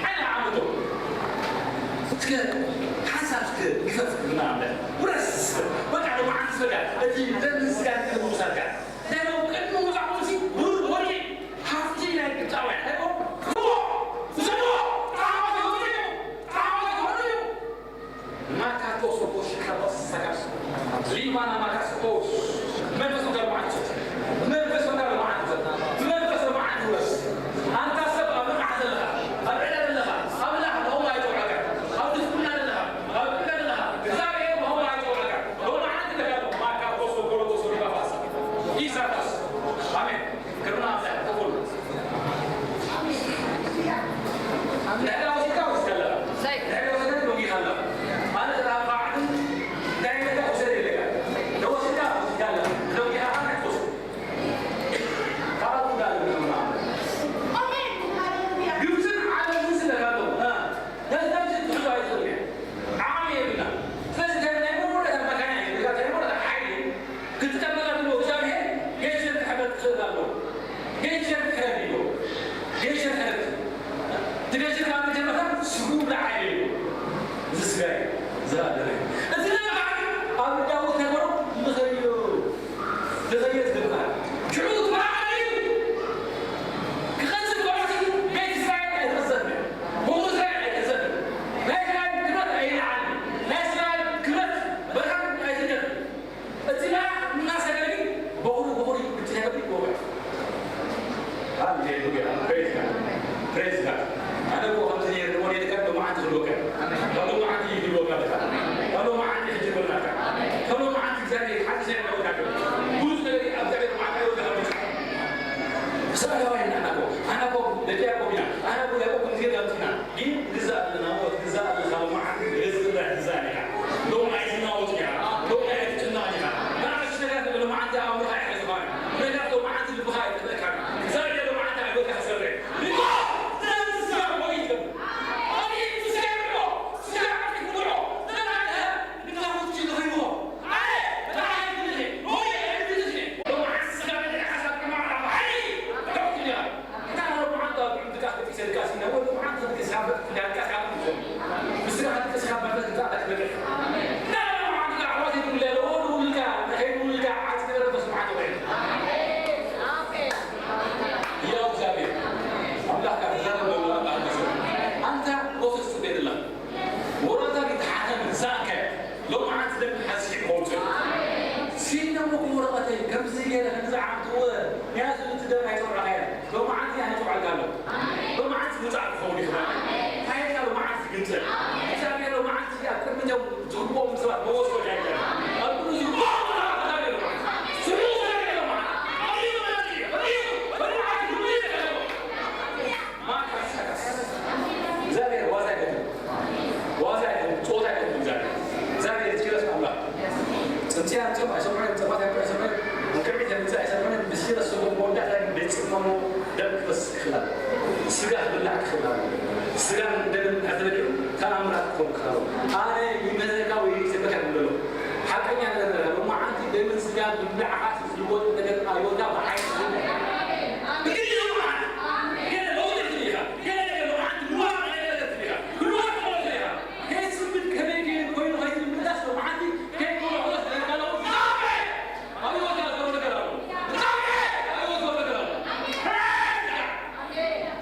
ዓይንኻ ዓምቶ። እስከ ሓንሳብ እስከ ግፈፍ ግና ኣምለ። ውረስ እስከ። በቃ፣ ሎማዓንቲ እስከ። እቲ ደም ስጋ ንምውሳድ ጋር። እንታይ ኢሎም ቅድሚ ምውጻእኩምሲ ብሩር ወርቂ ሃፍቲ ናይ ግብጻውያን እንታይ ኢሎም? ክዎ! ውሰድዎ! ጣዖት ይኹን እዩ! ጣዖት ይኹን እዩ! ማካቶሶ ኮሽካ በሰካስ ሊባና ማካሶስ መንፈስ ወጋር መዓት መንፈስ ወጋር መዓት መንፈስ መዓት ውረስ። ኣንታ ሰብ ኣብ ልምዓት ዘለኻ፣ ኣብ ዕዳ ዘለኻ፣ ኣምላኽ ንሆም ኣይተውዕለካ። ኣብ ድስቁና ዘለኻ፣ ኣብ ዕዳ ዘለኻ፣ እግዚኣብሔር ንሆም ኣይተውዕለካ። ሎማዓንቲ ተጋሩ ማካቶሶ ኮሮቶሶ ሊባባስ ኢሳታስ። ኣሜን። ክብርና ኣምላኽ ክቡር። ንሕና ወሲድካ ወሲድካ ኣለኻ። ንሕና ወሲድካ ደንጊኻ ኣለኻ። ኣነ ተራ ባዕሉ እንታይ ኢልካ ውሰድ ኢለካ። ተወሲድካ ወሲድካ ኣለኻ። ደንጊኻ ከኣ ትወስድ። ሎማዓንቲ ደም ሓዝሒ ክኸውን ጽእ ሲነ ምኩ ወረቐተይ ከምዚ ገይረ ከምዚ ዓምትወ ያሱ እቲ ደም ኣይተውዕኻየ ሎማዓንቲ እያ ሃይተውዕልካ ኣሎ። ሎማዓንቲ ውጻእ ክኸውን ይኽእል። ታይካ ሎማዓንቲ ግንጽል እግዚኣብሔር ሎማዓንቲ እያ ቅድሚ ቶም ዝግብኦም ሰባት መወስወድ ኣይገር ኣብ ኩሉ ዝግብኦም እግዚኣብሔር ዋዛ ኣይኮነን። ዋዛ ኣይኮነን። ጾታ ኣይኮነን። እግዚኣብሔር እግዚኣብሔር እቲ ኪሮስ ኣምላኽ ጽምጽያ ኣምጽኦም ኣይሰምዑን እዮም። ጸማት ኣይኮኑ ኣይሰምዑን እዮም። እንቅርቢት የምጽእ ኣይሰምዑን እዮም። ብስኪ ረስጎም መወዳእታ ግን ቤት ጽሞሞ ደም ክፈስስ ክኽእል ኣለዎ። ስጋ ክብላዕ ክኽእል ኣለዎ። ስጋን ደምን እንድሕር ተበሊዑ ተኣምራት ክኸውን ክኽእል ኣለዎ። ኣነ ይምህረካ ወይ ይስበካ ይብሎ። ሓቀኛ ነገር ነገር ሎማዓንቲ ደምን ስጋን ምብላዕኻ ዝልወጥ ነገር ኣብ ህይወትካ ብዓይኒ ብግዲ ሎማዓንቲ ገለ ለውጢ ትብል ኢኻ። ገለ ነገር ሎማዓንቲ ምዋቕ ናይ ገለ ትብል ኢኻ። ክልወጥ ማለት ኢኻ። ከይስምድ ከመይ ገይሩ ኮይኑ ከይትብል ምላሽ ሎማዓንቲ ከይትውዕሎ ስለዘለዎ ብጣዕሚ ኣብ ህይወትካ ዘሎ ነገር ኣሎ። ብጣዕሚ ኣብ ህይወት ዘሎ ነገር ኣሎ።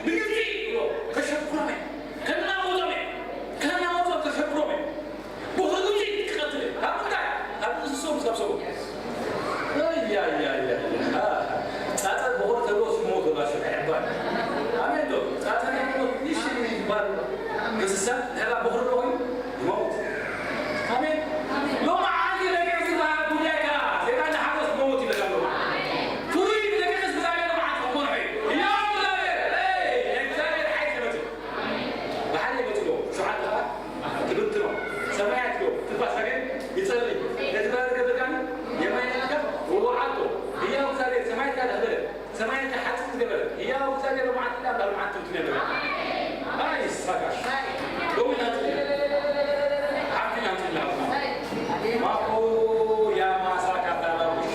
ብግዲ ብሎ ከሸኩሮም እየ። ከናወጦም እየ። ከናወጦም ከሸኩሮም እየ። ብኽልቲ ክቐትል እየ። ካብ ምንታይ? ካብ እንስሶም ዝጠብሰዎ። ኣያያያያ። ጻጸ ብቑር ተሎ ስሞት ወላ ሽዑ ይሕባል። ኣሜን ዶ? ጻጸ ናይ ሞት ንሽ ይባል። እንስሳ ድሕራ ብቑር ዶ ኮይኑ ይመውት። ኣሜን። ሎሚ ዓሊ ነገር ዝበሃል ጉዳይካ ሰይጣን ንሓጎስ መውት ይበላ ሎሚ። ፍሉይ ነገር ዝበሃል ሎሚ ዓሊ ክኾን እዩ። ያው ነገር፣ ኤይ፣ እግዚኣብሔር ሓይል ይመጽእ። ብሓደ ይመጽእ ዶ? ሸውዓተ ኸዓ ትብትኖ። ሰማያት ዶ? ትንፋስ ኣሜን። ይጸሊ። ነቲ ብርሃን ገበርካኒ የማይ ኢልካ ወውዓቶ። ህያው እግዚኣብሔር ሰማያት ካለ ዝበለ፣ ሰማያት ሓጺን ዝገበረ፣ ህያው እግዚኣብሔር ሎማዓንቲ ኢላ እምበር ሎማዓንቲ ትብትኖ የብላ። ኣይ ሳካሽ። ሎሚ ናቲ። ሓንቲ ናቲ ኢላ። ማኮ ያማሳ ካታላቡሽ።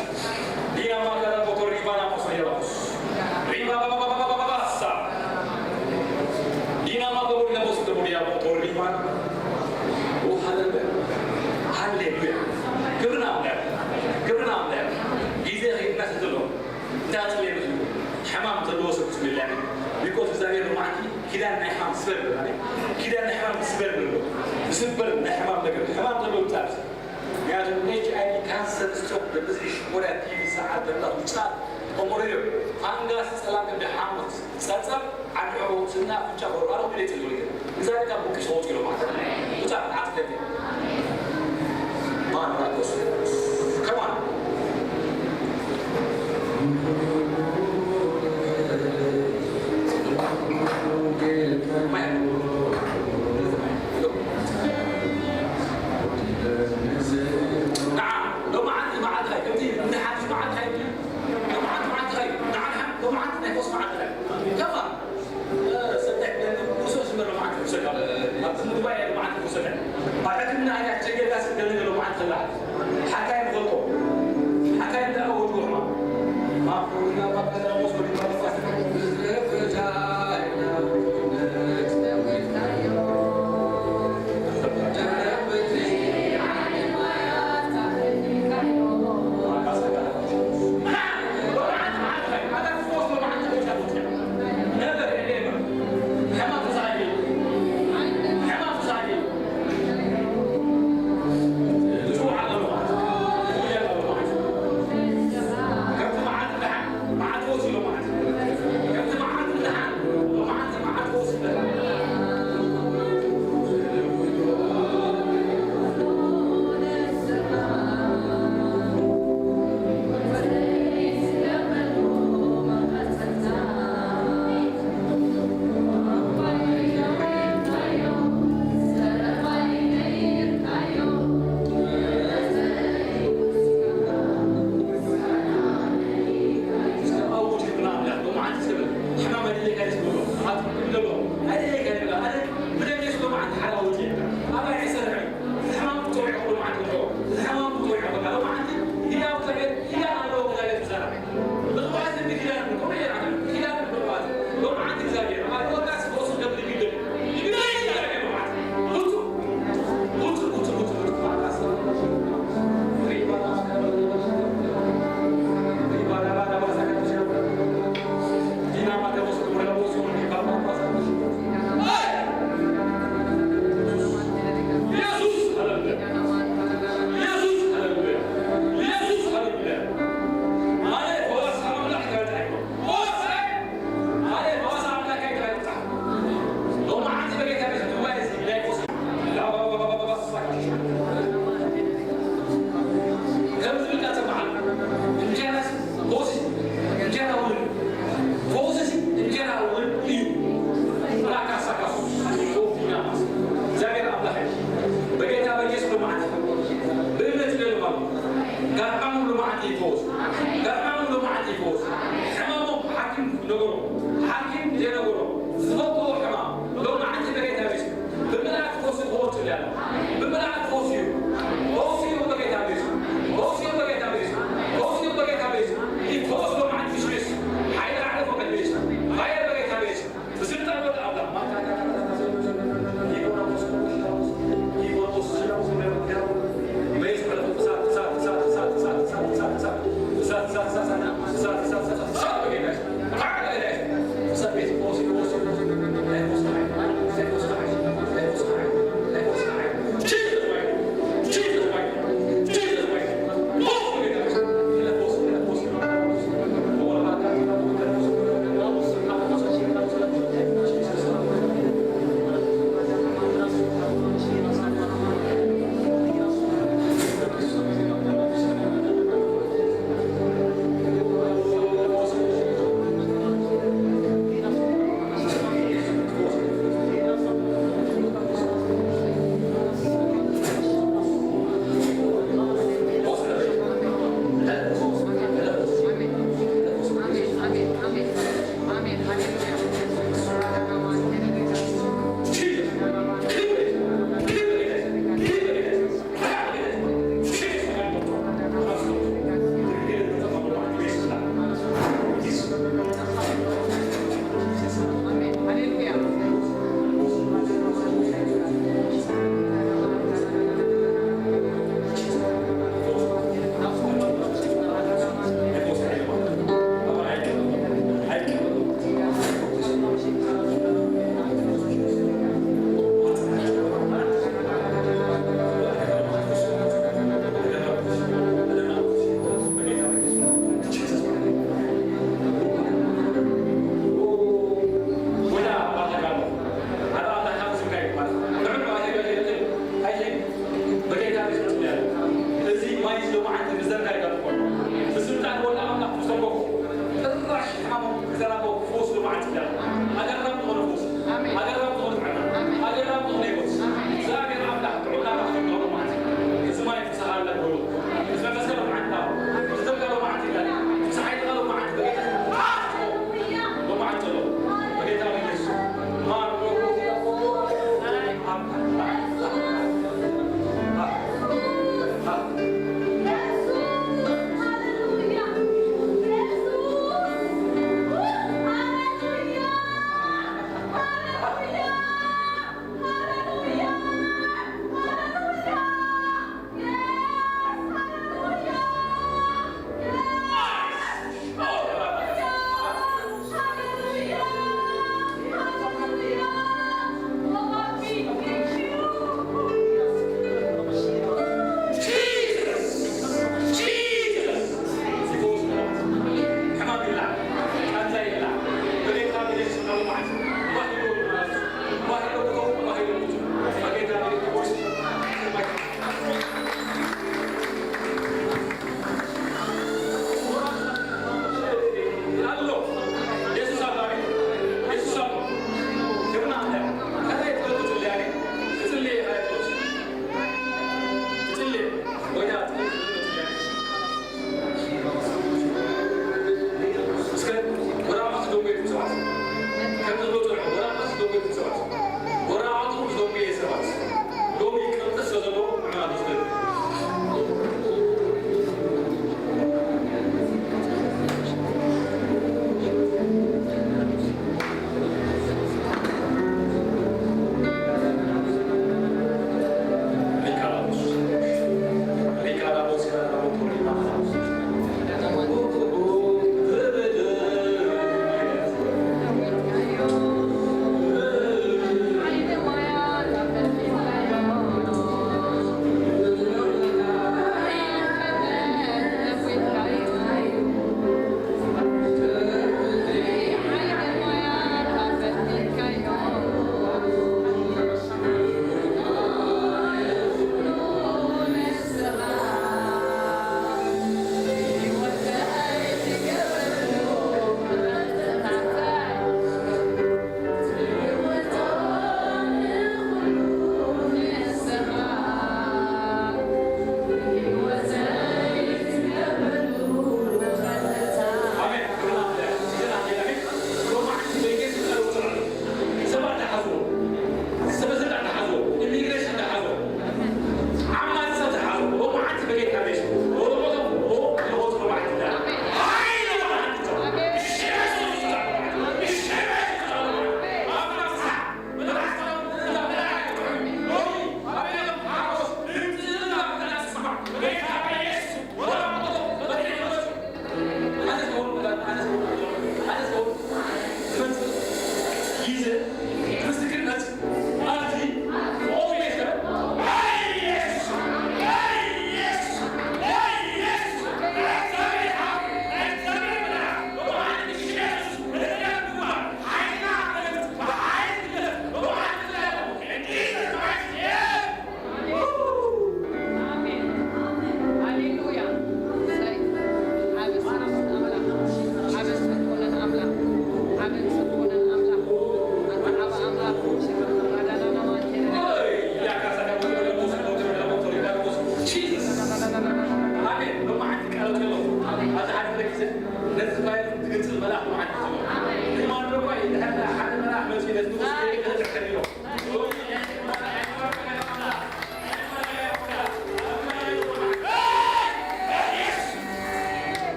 ዲያማ ካታቦቶ ሪባና ሞሶ ያላቡስ። ሪባ ባባባባባባሳ። ዲናማ ገቡሪና ቦስ ገቡሪያ ቦቶ ሪባና። ኦ ሃሌሉያ። ሃሌሉያ። ክብርና ኣምላኽ። ክብርና ኣምላኽ። ግዜ ኸይድና ስለ ዘሎ እንታይ ኣጽልየ መስልኩ? ሕማም ዘለዎ ሰብ ክጽልየላ እየ። ቢኮዝ እግዚኣብሔር ሎማዓንቲ ኪዳን ናይ ሕማም ስበር ይብለና። ኪዳን ናይ ሕማም ስበር ንብሎ። ዝስበር ናይ ሕማም ነገር፣ ሕማም ዘለዎ ይብጻሕ። ምክንያቱ ኤች ኣይ ቪ፣ ካንሰር፣ ስትሮክ፣ ደም ብዝሒ፣ ሽኮርያ፣ ቲ ቢ፣ ሰዓል፣ ተብላት፣ ውጻል፣ ቆሞሮዮ፣ ፋንጋስ፣ ጸላም፣ ከብዲ፣ ሓሞት፣ ጸብጸብ፣ ዓዲ ሕቦ፣ ስና፣ ኣፍንጫ፣ ጎሮሮ፣ ኣረ፣ ወደ ጽልው ነገር። እግዚኣብሔር ካብ ቡቂ ሰዎች ይለው ማለት ነው። ውጻ፣ ዓጽደት። ማን ናቆስ? ከማን? نعم، لو ما عندي ما عاد هاي، كنت من حاجة ما عاد هاي. لو ما عاد ما عاد هاي، نعم، لو ما عاد ما يخص ما عاد هاي. كمان، آه، صدق لأنه مو سوى شمال ما عاد مسكها. أبو موبايل ما عاد مسكها. بعدك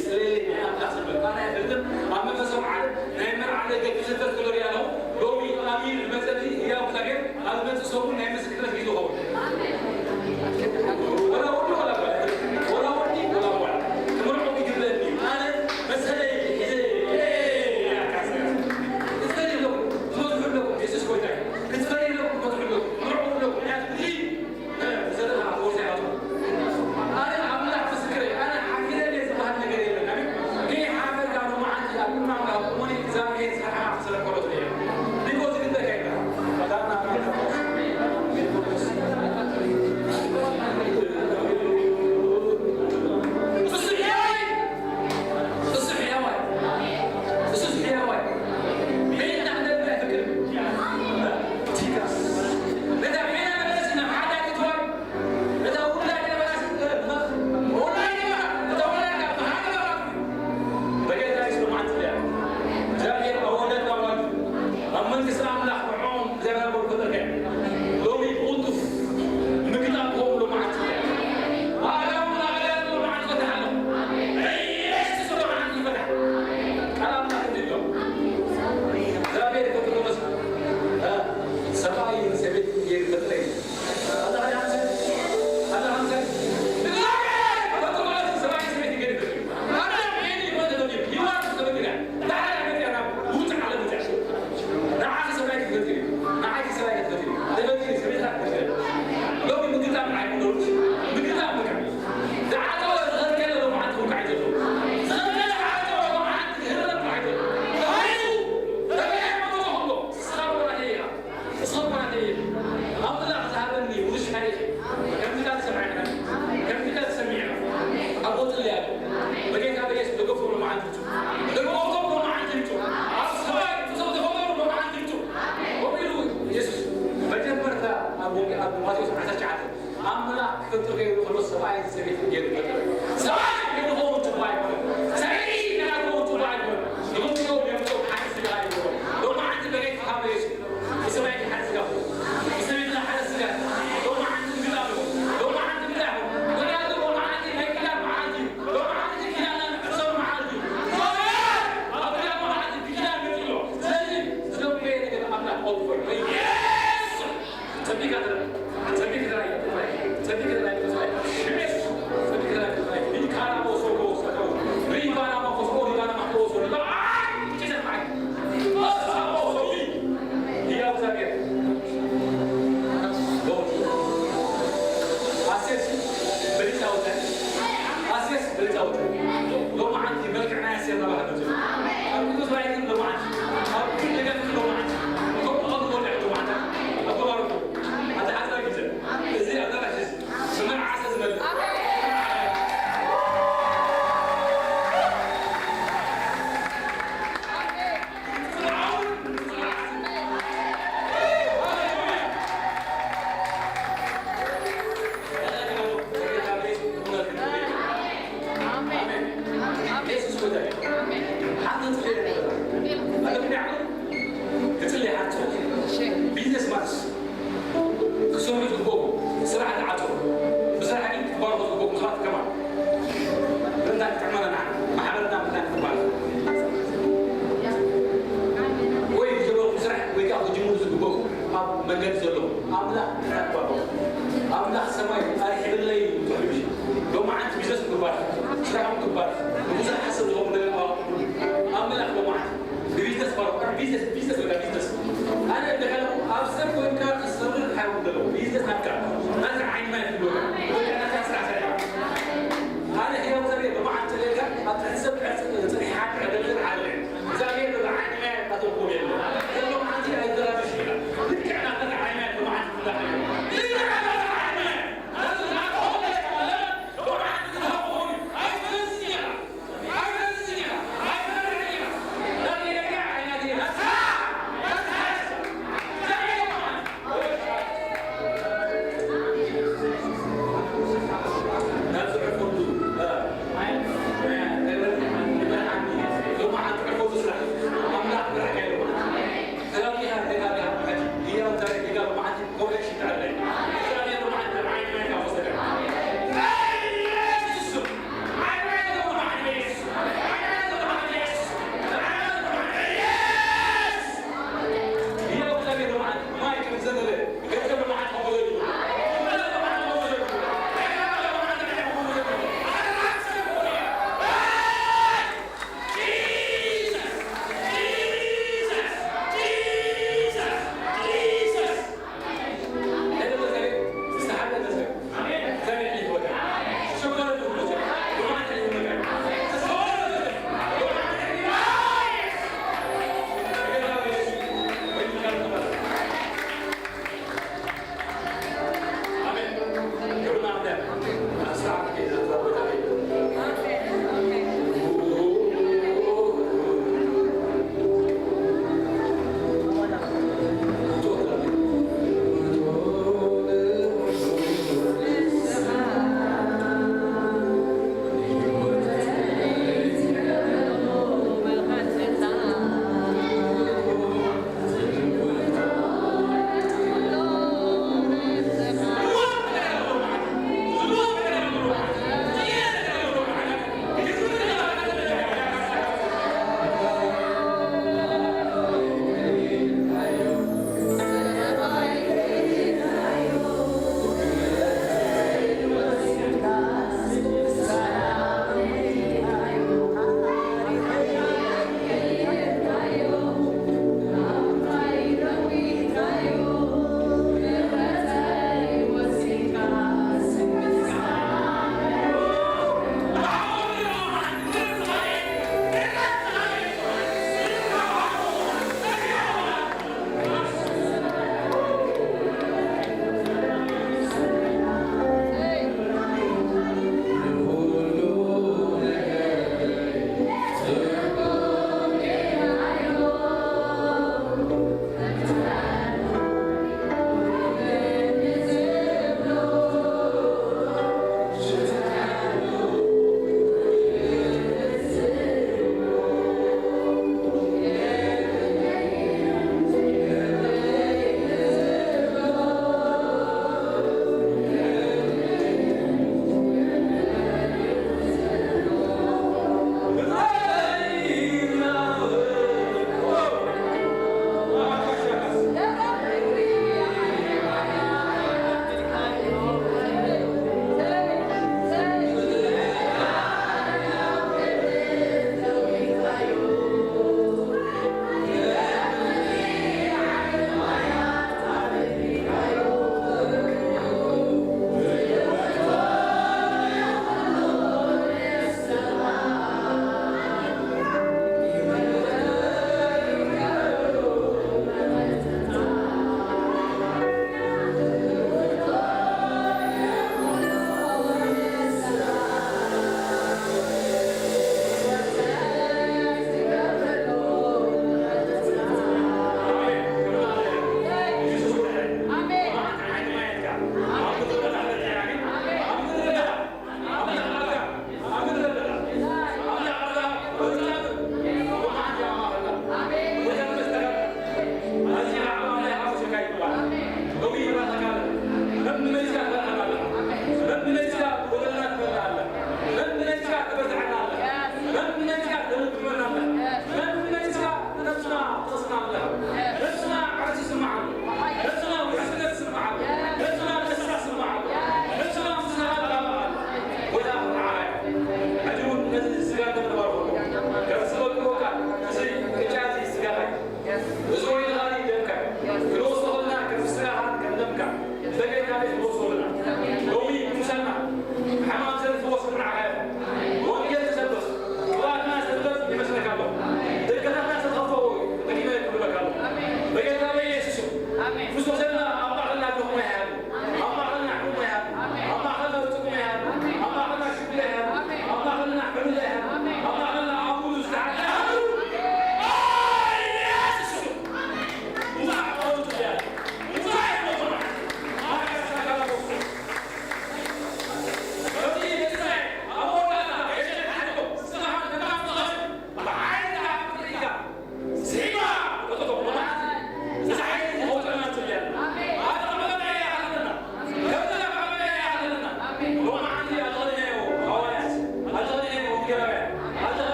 ጽለየለይ፣ ናይ ኣምላኽ ሰንበት። ኣነ ኣይፈልጥን። ኣብ መንፈሳዊ ዓለም ናይ መርዓ ደገ ክዝተር ከሎ ሪኣ ኣለኹ። ሎሚ ኣብ ኢድ ዝመጸኒ ህያው እግዚኣብሔር ኣብ ዝመጽእ ሰሙን ናይ ምስክርነት ግዜ ይኸውን። ወላ ወዲ ወላ ጓል፣ ወላ ወዲ ወላ ጓል ክምርዖ ይግበአኒ። ኣነ መሰለይ ሒዘ፣ ኤ፣ ክትፈርዩ ኣለኩም፣ ትበዝሑ ኣለኩም፣ የሱስ ጎይታ እዩ። ክትፈርዩ ኣለኩም፣ ትበዝሑ ኣለኩም፣ ትምርዑ ኣለኩም። ምኽንያቱ እዚ ዘረባ ጎይታ እዩ። ኣነ ኣምላኽ ምስክረይ፣ ኣነ ሓኪለ ድየ ዝበሃል ነገር የለን። ኣሜን። ከይሓፈርካ ንመዓልቲ ኣብ ቅድሚ ኣምላኽ እሞኒ እግዚኣብሔር ዝሰሓሓ ክሰረኮሎት እየ። ቢኮዝ ግደካ ይበሃል።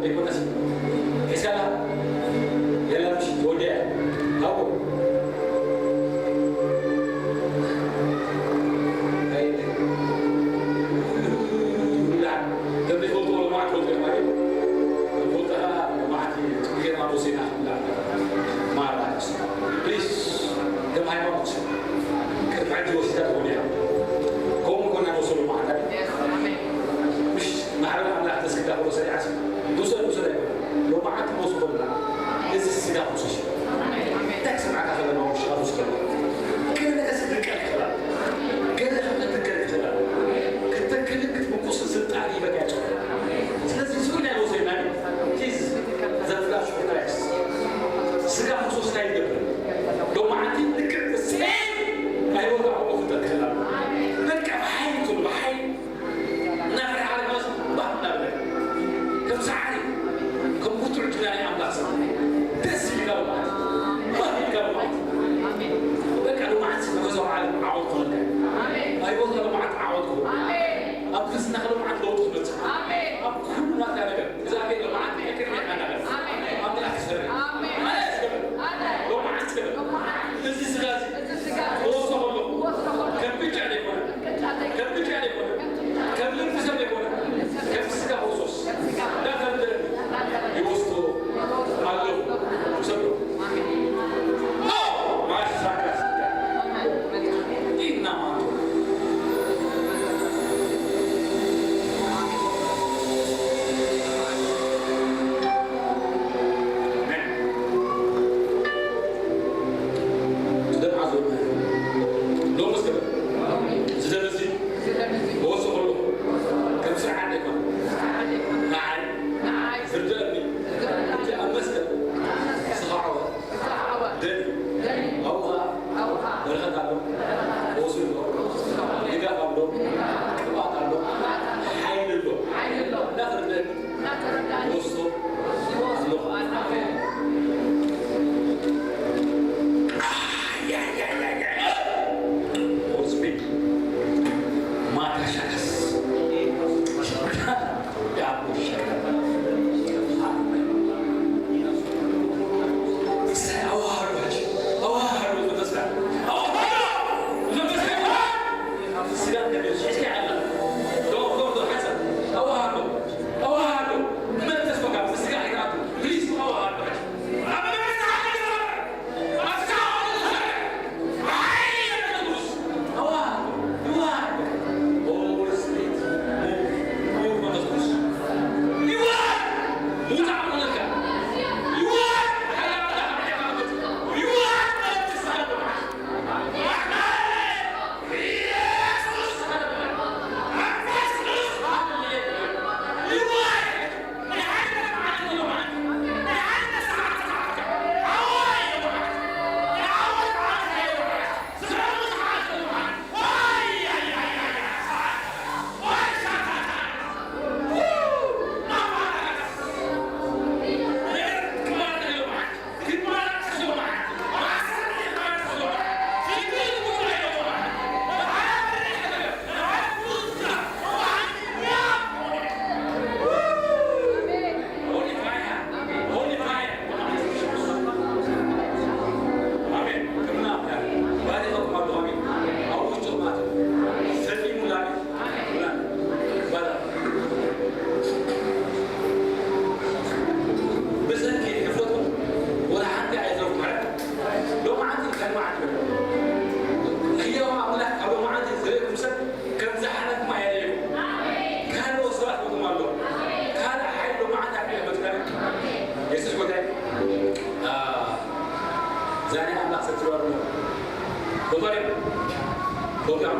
ኣይኮነስ። ሒዝካላ? የላ፣ ምሽ ተወዲኣ። ሃቦ። ኣይ፣ ብላዕ። ከም ዘይፈልጥዎ ሎማዓንቲ ፈልጡ እዮም ማለት። ከም ፈልጠኻ ሎማዓንቲ ጽቡቕ ጌርና ወሲድና። ብላዕ። ማራ። ፕሊዝ፣ ከም ሃይማኖት ቅድሚ ሕጂ ወሲዳ ትኸውን እያ። ከምኡ ኮና ንወስዶ ሎማዓንቲ። ምሽ ማሕበር ኣምላኽ ተስኪዳ ክሎ ሰሪዓስ ውሰድ፣ ውሰድ ኣይኮነ። ሎማዓንቲ ንወስዶ ሎማዓንቲ። እዚ ስጋ ክርስቶስ እዩ። እንታይ ክስምዓካ ከሎ ነው ሽኻ ውስዶ? ገለ ነገር ክትንቀል ይኽእል። ገለ ክትንቀል ይኽእል። ክትተክልን ክትምቁስን ስልጣን ይበካ ይጽ-። ስለዚ እዚ ጉዳይ ወሰድና፣ ፕሊዝ፣ ዘፍላሽ ኦፍ ክራይስት። ስጋ ክርስቶስ እንታይ ይገብር? ሎማዓንቲ ልክዕ ሴም ናይ ወጋ ክፍጠር ክኽእል ኣሎ። በቃ ብሓይሊ ትብሉ፣ ብሓይሊ እናፈርሓ ኣለና፣ ባህ እናበለ። ከም ሳዕሪ፣ ከም ብርቱዕ ጅግና ናይ ኣምላኽ ሰብ። ደስ ኢልካ ሎማዓንቲ፣ ባህ ኢልካ ሎማዓንቲ። በቃ ሎማዓንቲ መንፈሳዊ ዓለም ዓወት ክኾነልካ እዩ። ናይ ህይወትካ ሎማዓንቲ ዓወት ክኾን። ኣብ ክርስትናኻ ሎማዓንቲ ለውጢ ክመጽእ። ኣብ ኩሉ ናትካ ነገር እግዚኣብሔር ሎማዓንቲ ናይ ቅድሚትካ እናበለ ኣምላኽ ክሰርሕ። ኣሜን። ኣነ ዝገበረ፣ ሎማዓንቲ ዝገበረ። እዚ ስጋ እዚ ክወስዶ ከለኹ ከም ቅጫ ዘይኮነ፣ ከም ቅጫ ዘይኮነ፣ ከም ልምዲ ሰብ ዘይኮነ፣ ከም ስጋ ክርስቶስ እንዳተረደኒ ይወስዶ ኣለኹ። ውሰዶ። ኦ፣ ማሻ፣ ኢናማቶ። ዝደም ዓዞ ሎምስ ክብል ዝደም እዚ ክወስኽ ከሎ ከም ስርዓት ኣይኮነ። ንዓይ ዝርድኣኒ እቲ ኣብ መስቀል ዝተኻዕወ ደም ኣብኡ ኸዓ በረኸት ኣሎ፣ ፈውሲ ኣሎ፣ ድጋፍ ኣሎ፣ ቅብኣት ኣሎ፣ ሓይሊ ኣሎ። እናተረድኣኒ ይወስዶ ኣለኹ። Holy Spirit. ማታ ሸከስ። ያቡ ሸከስ። ኣዋሃዶ ሕጂ። ኣዋሃዶ መንፈስካ። ኣዋሃዶ መንፈስካ። ስጋ ከመይ ሽሽካ ያለ። ዶ፣ ዶ፣ ዶ፣ ሓንሳብ። ኣዋሃዶ። ኣዋሃዶ። መንፈስ በቃ፣ ስጋ ኣይትኣቱ። ፕሊዝ፣ ኣዋሃዶ ሕጂ። ኣብ መንፈስ ብሰንኪ ሕፍረትኩም ወላ ሓንቲ ኣይትረፍኩ ማለት ሎማዓንቲ ከም መዓት ህያው ኣምላኽ ካብ ሎማዓንቲ ዝበልኩም ሰብ ከም ዝሓለፍኩም ኣየለይኩም። ካልኦ ሰባት ምኩም ኣሎ። ካልእ ሓይሊ ሎማዓንቲ ኣብ ሕይወትካ የሱስ ጎታይ። ዛኔ ኣምላኽ ሰትረሩ። ጎታይ። ጎታይ።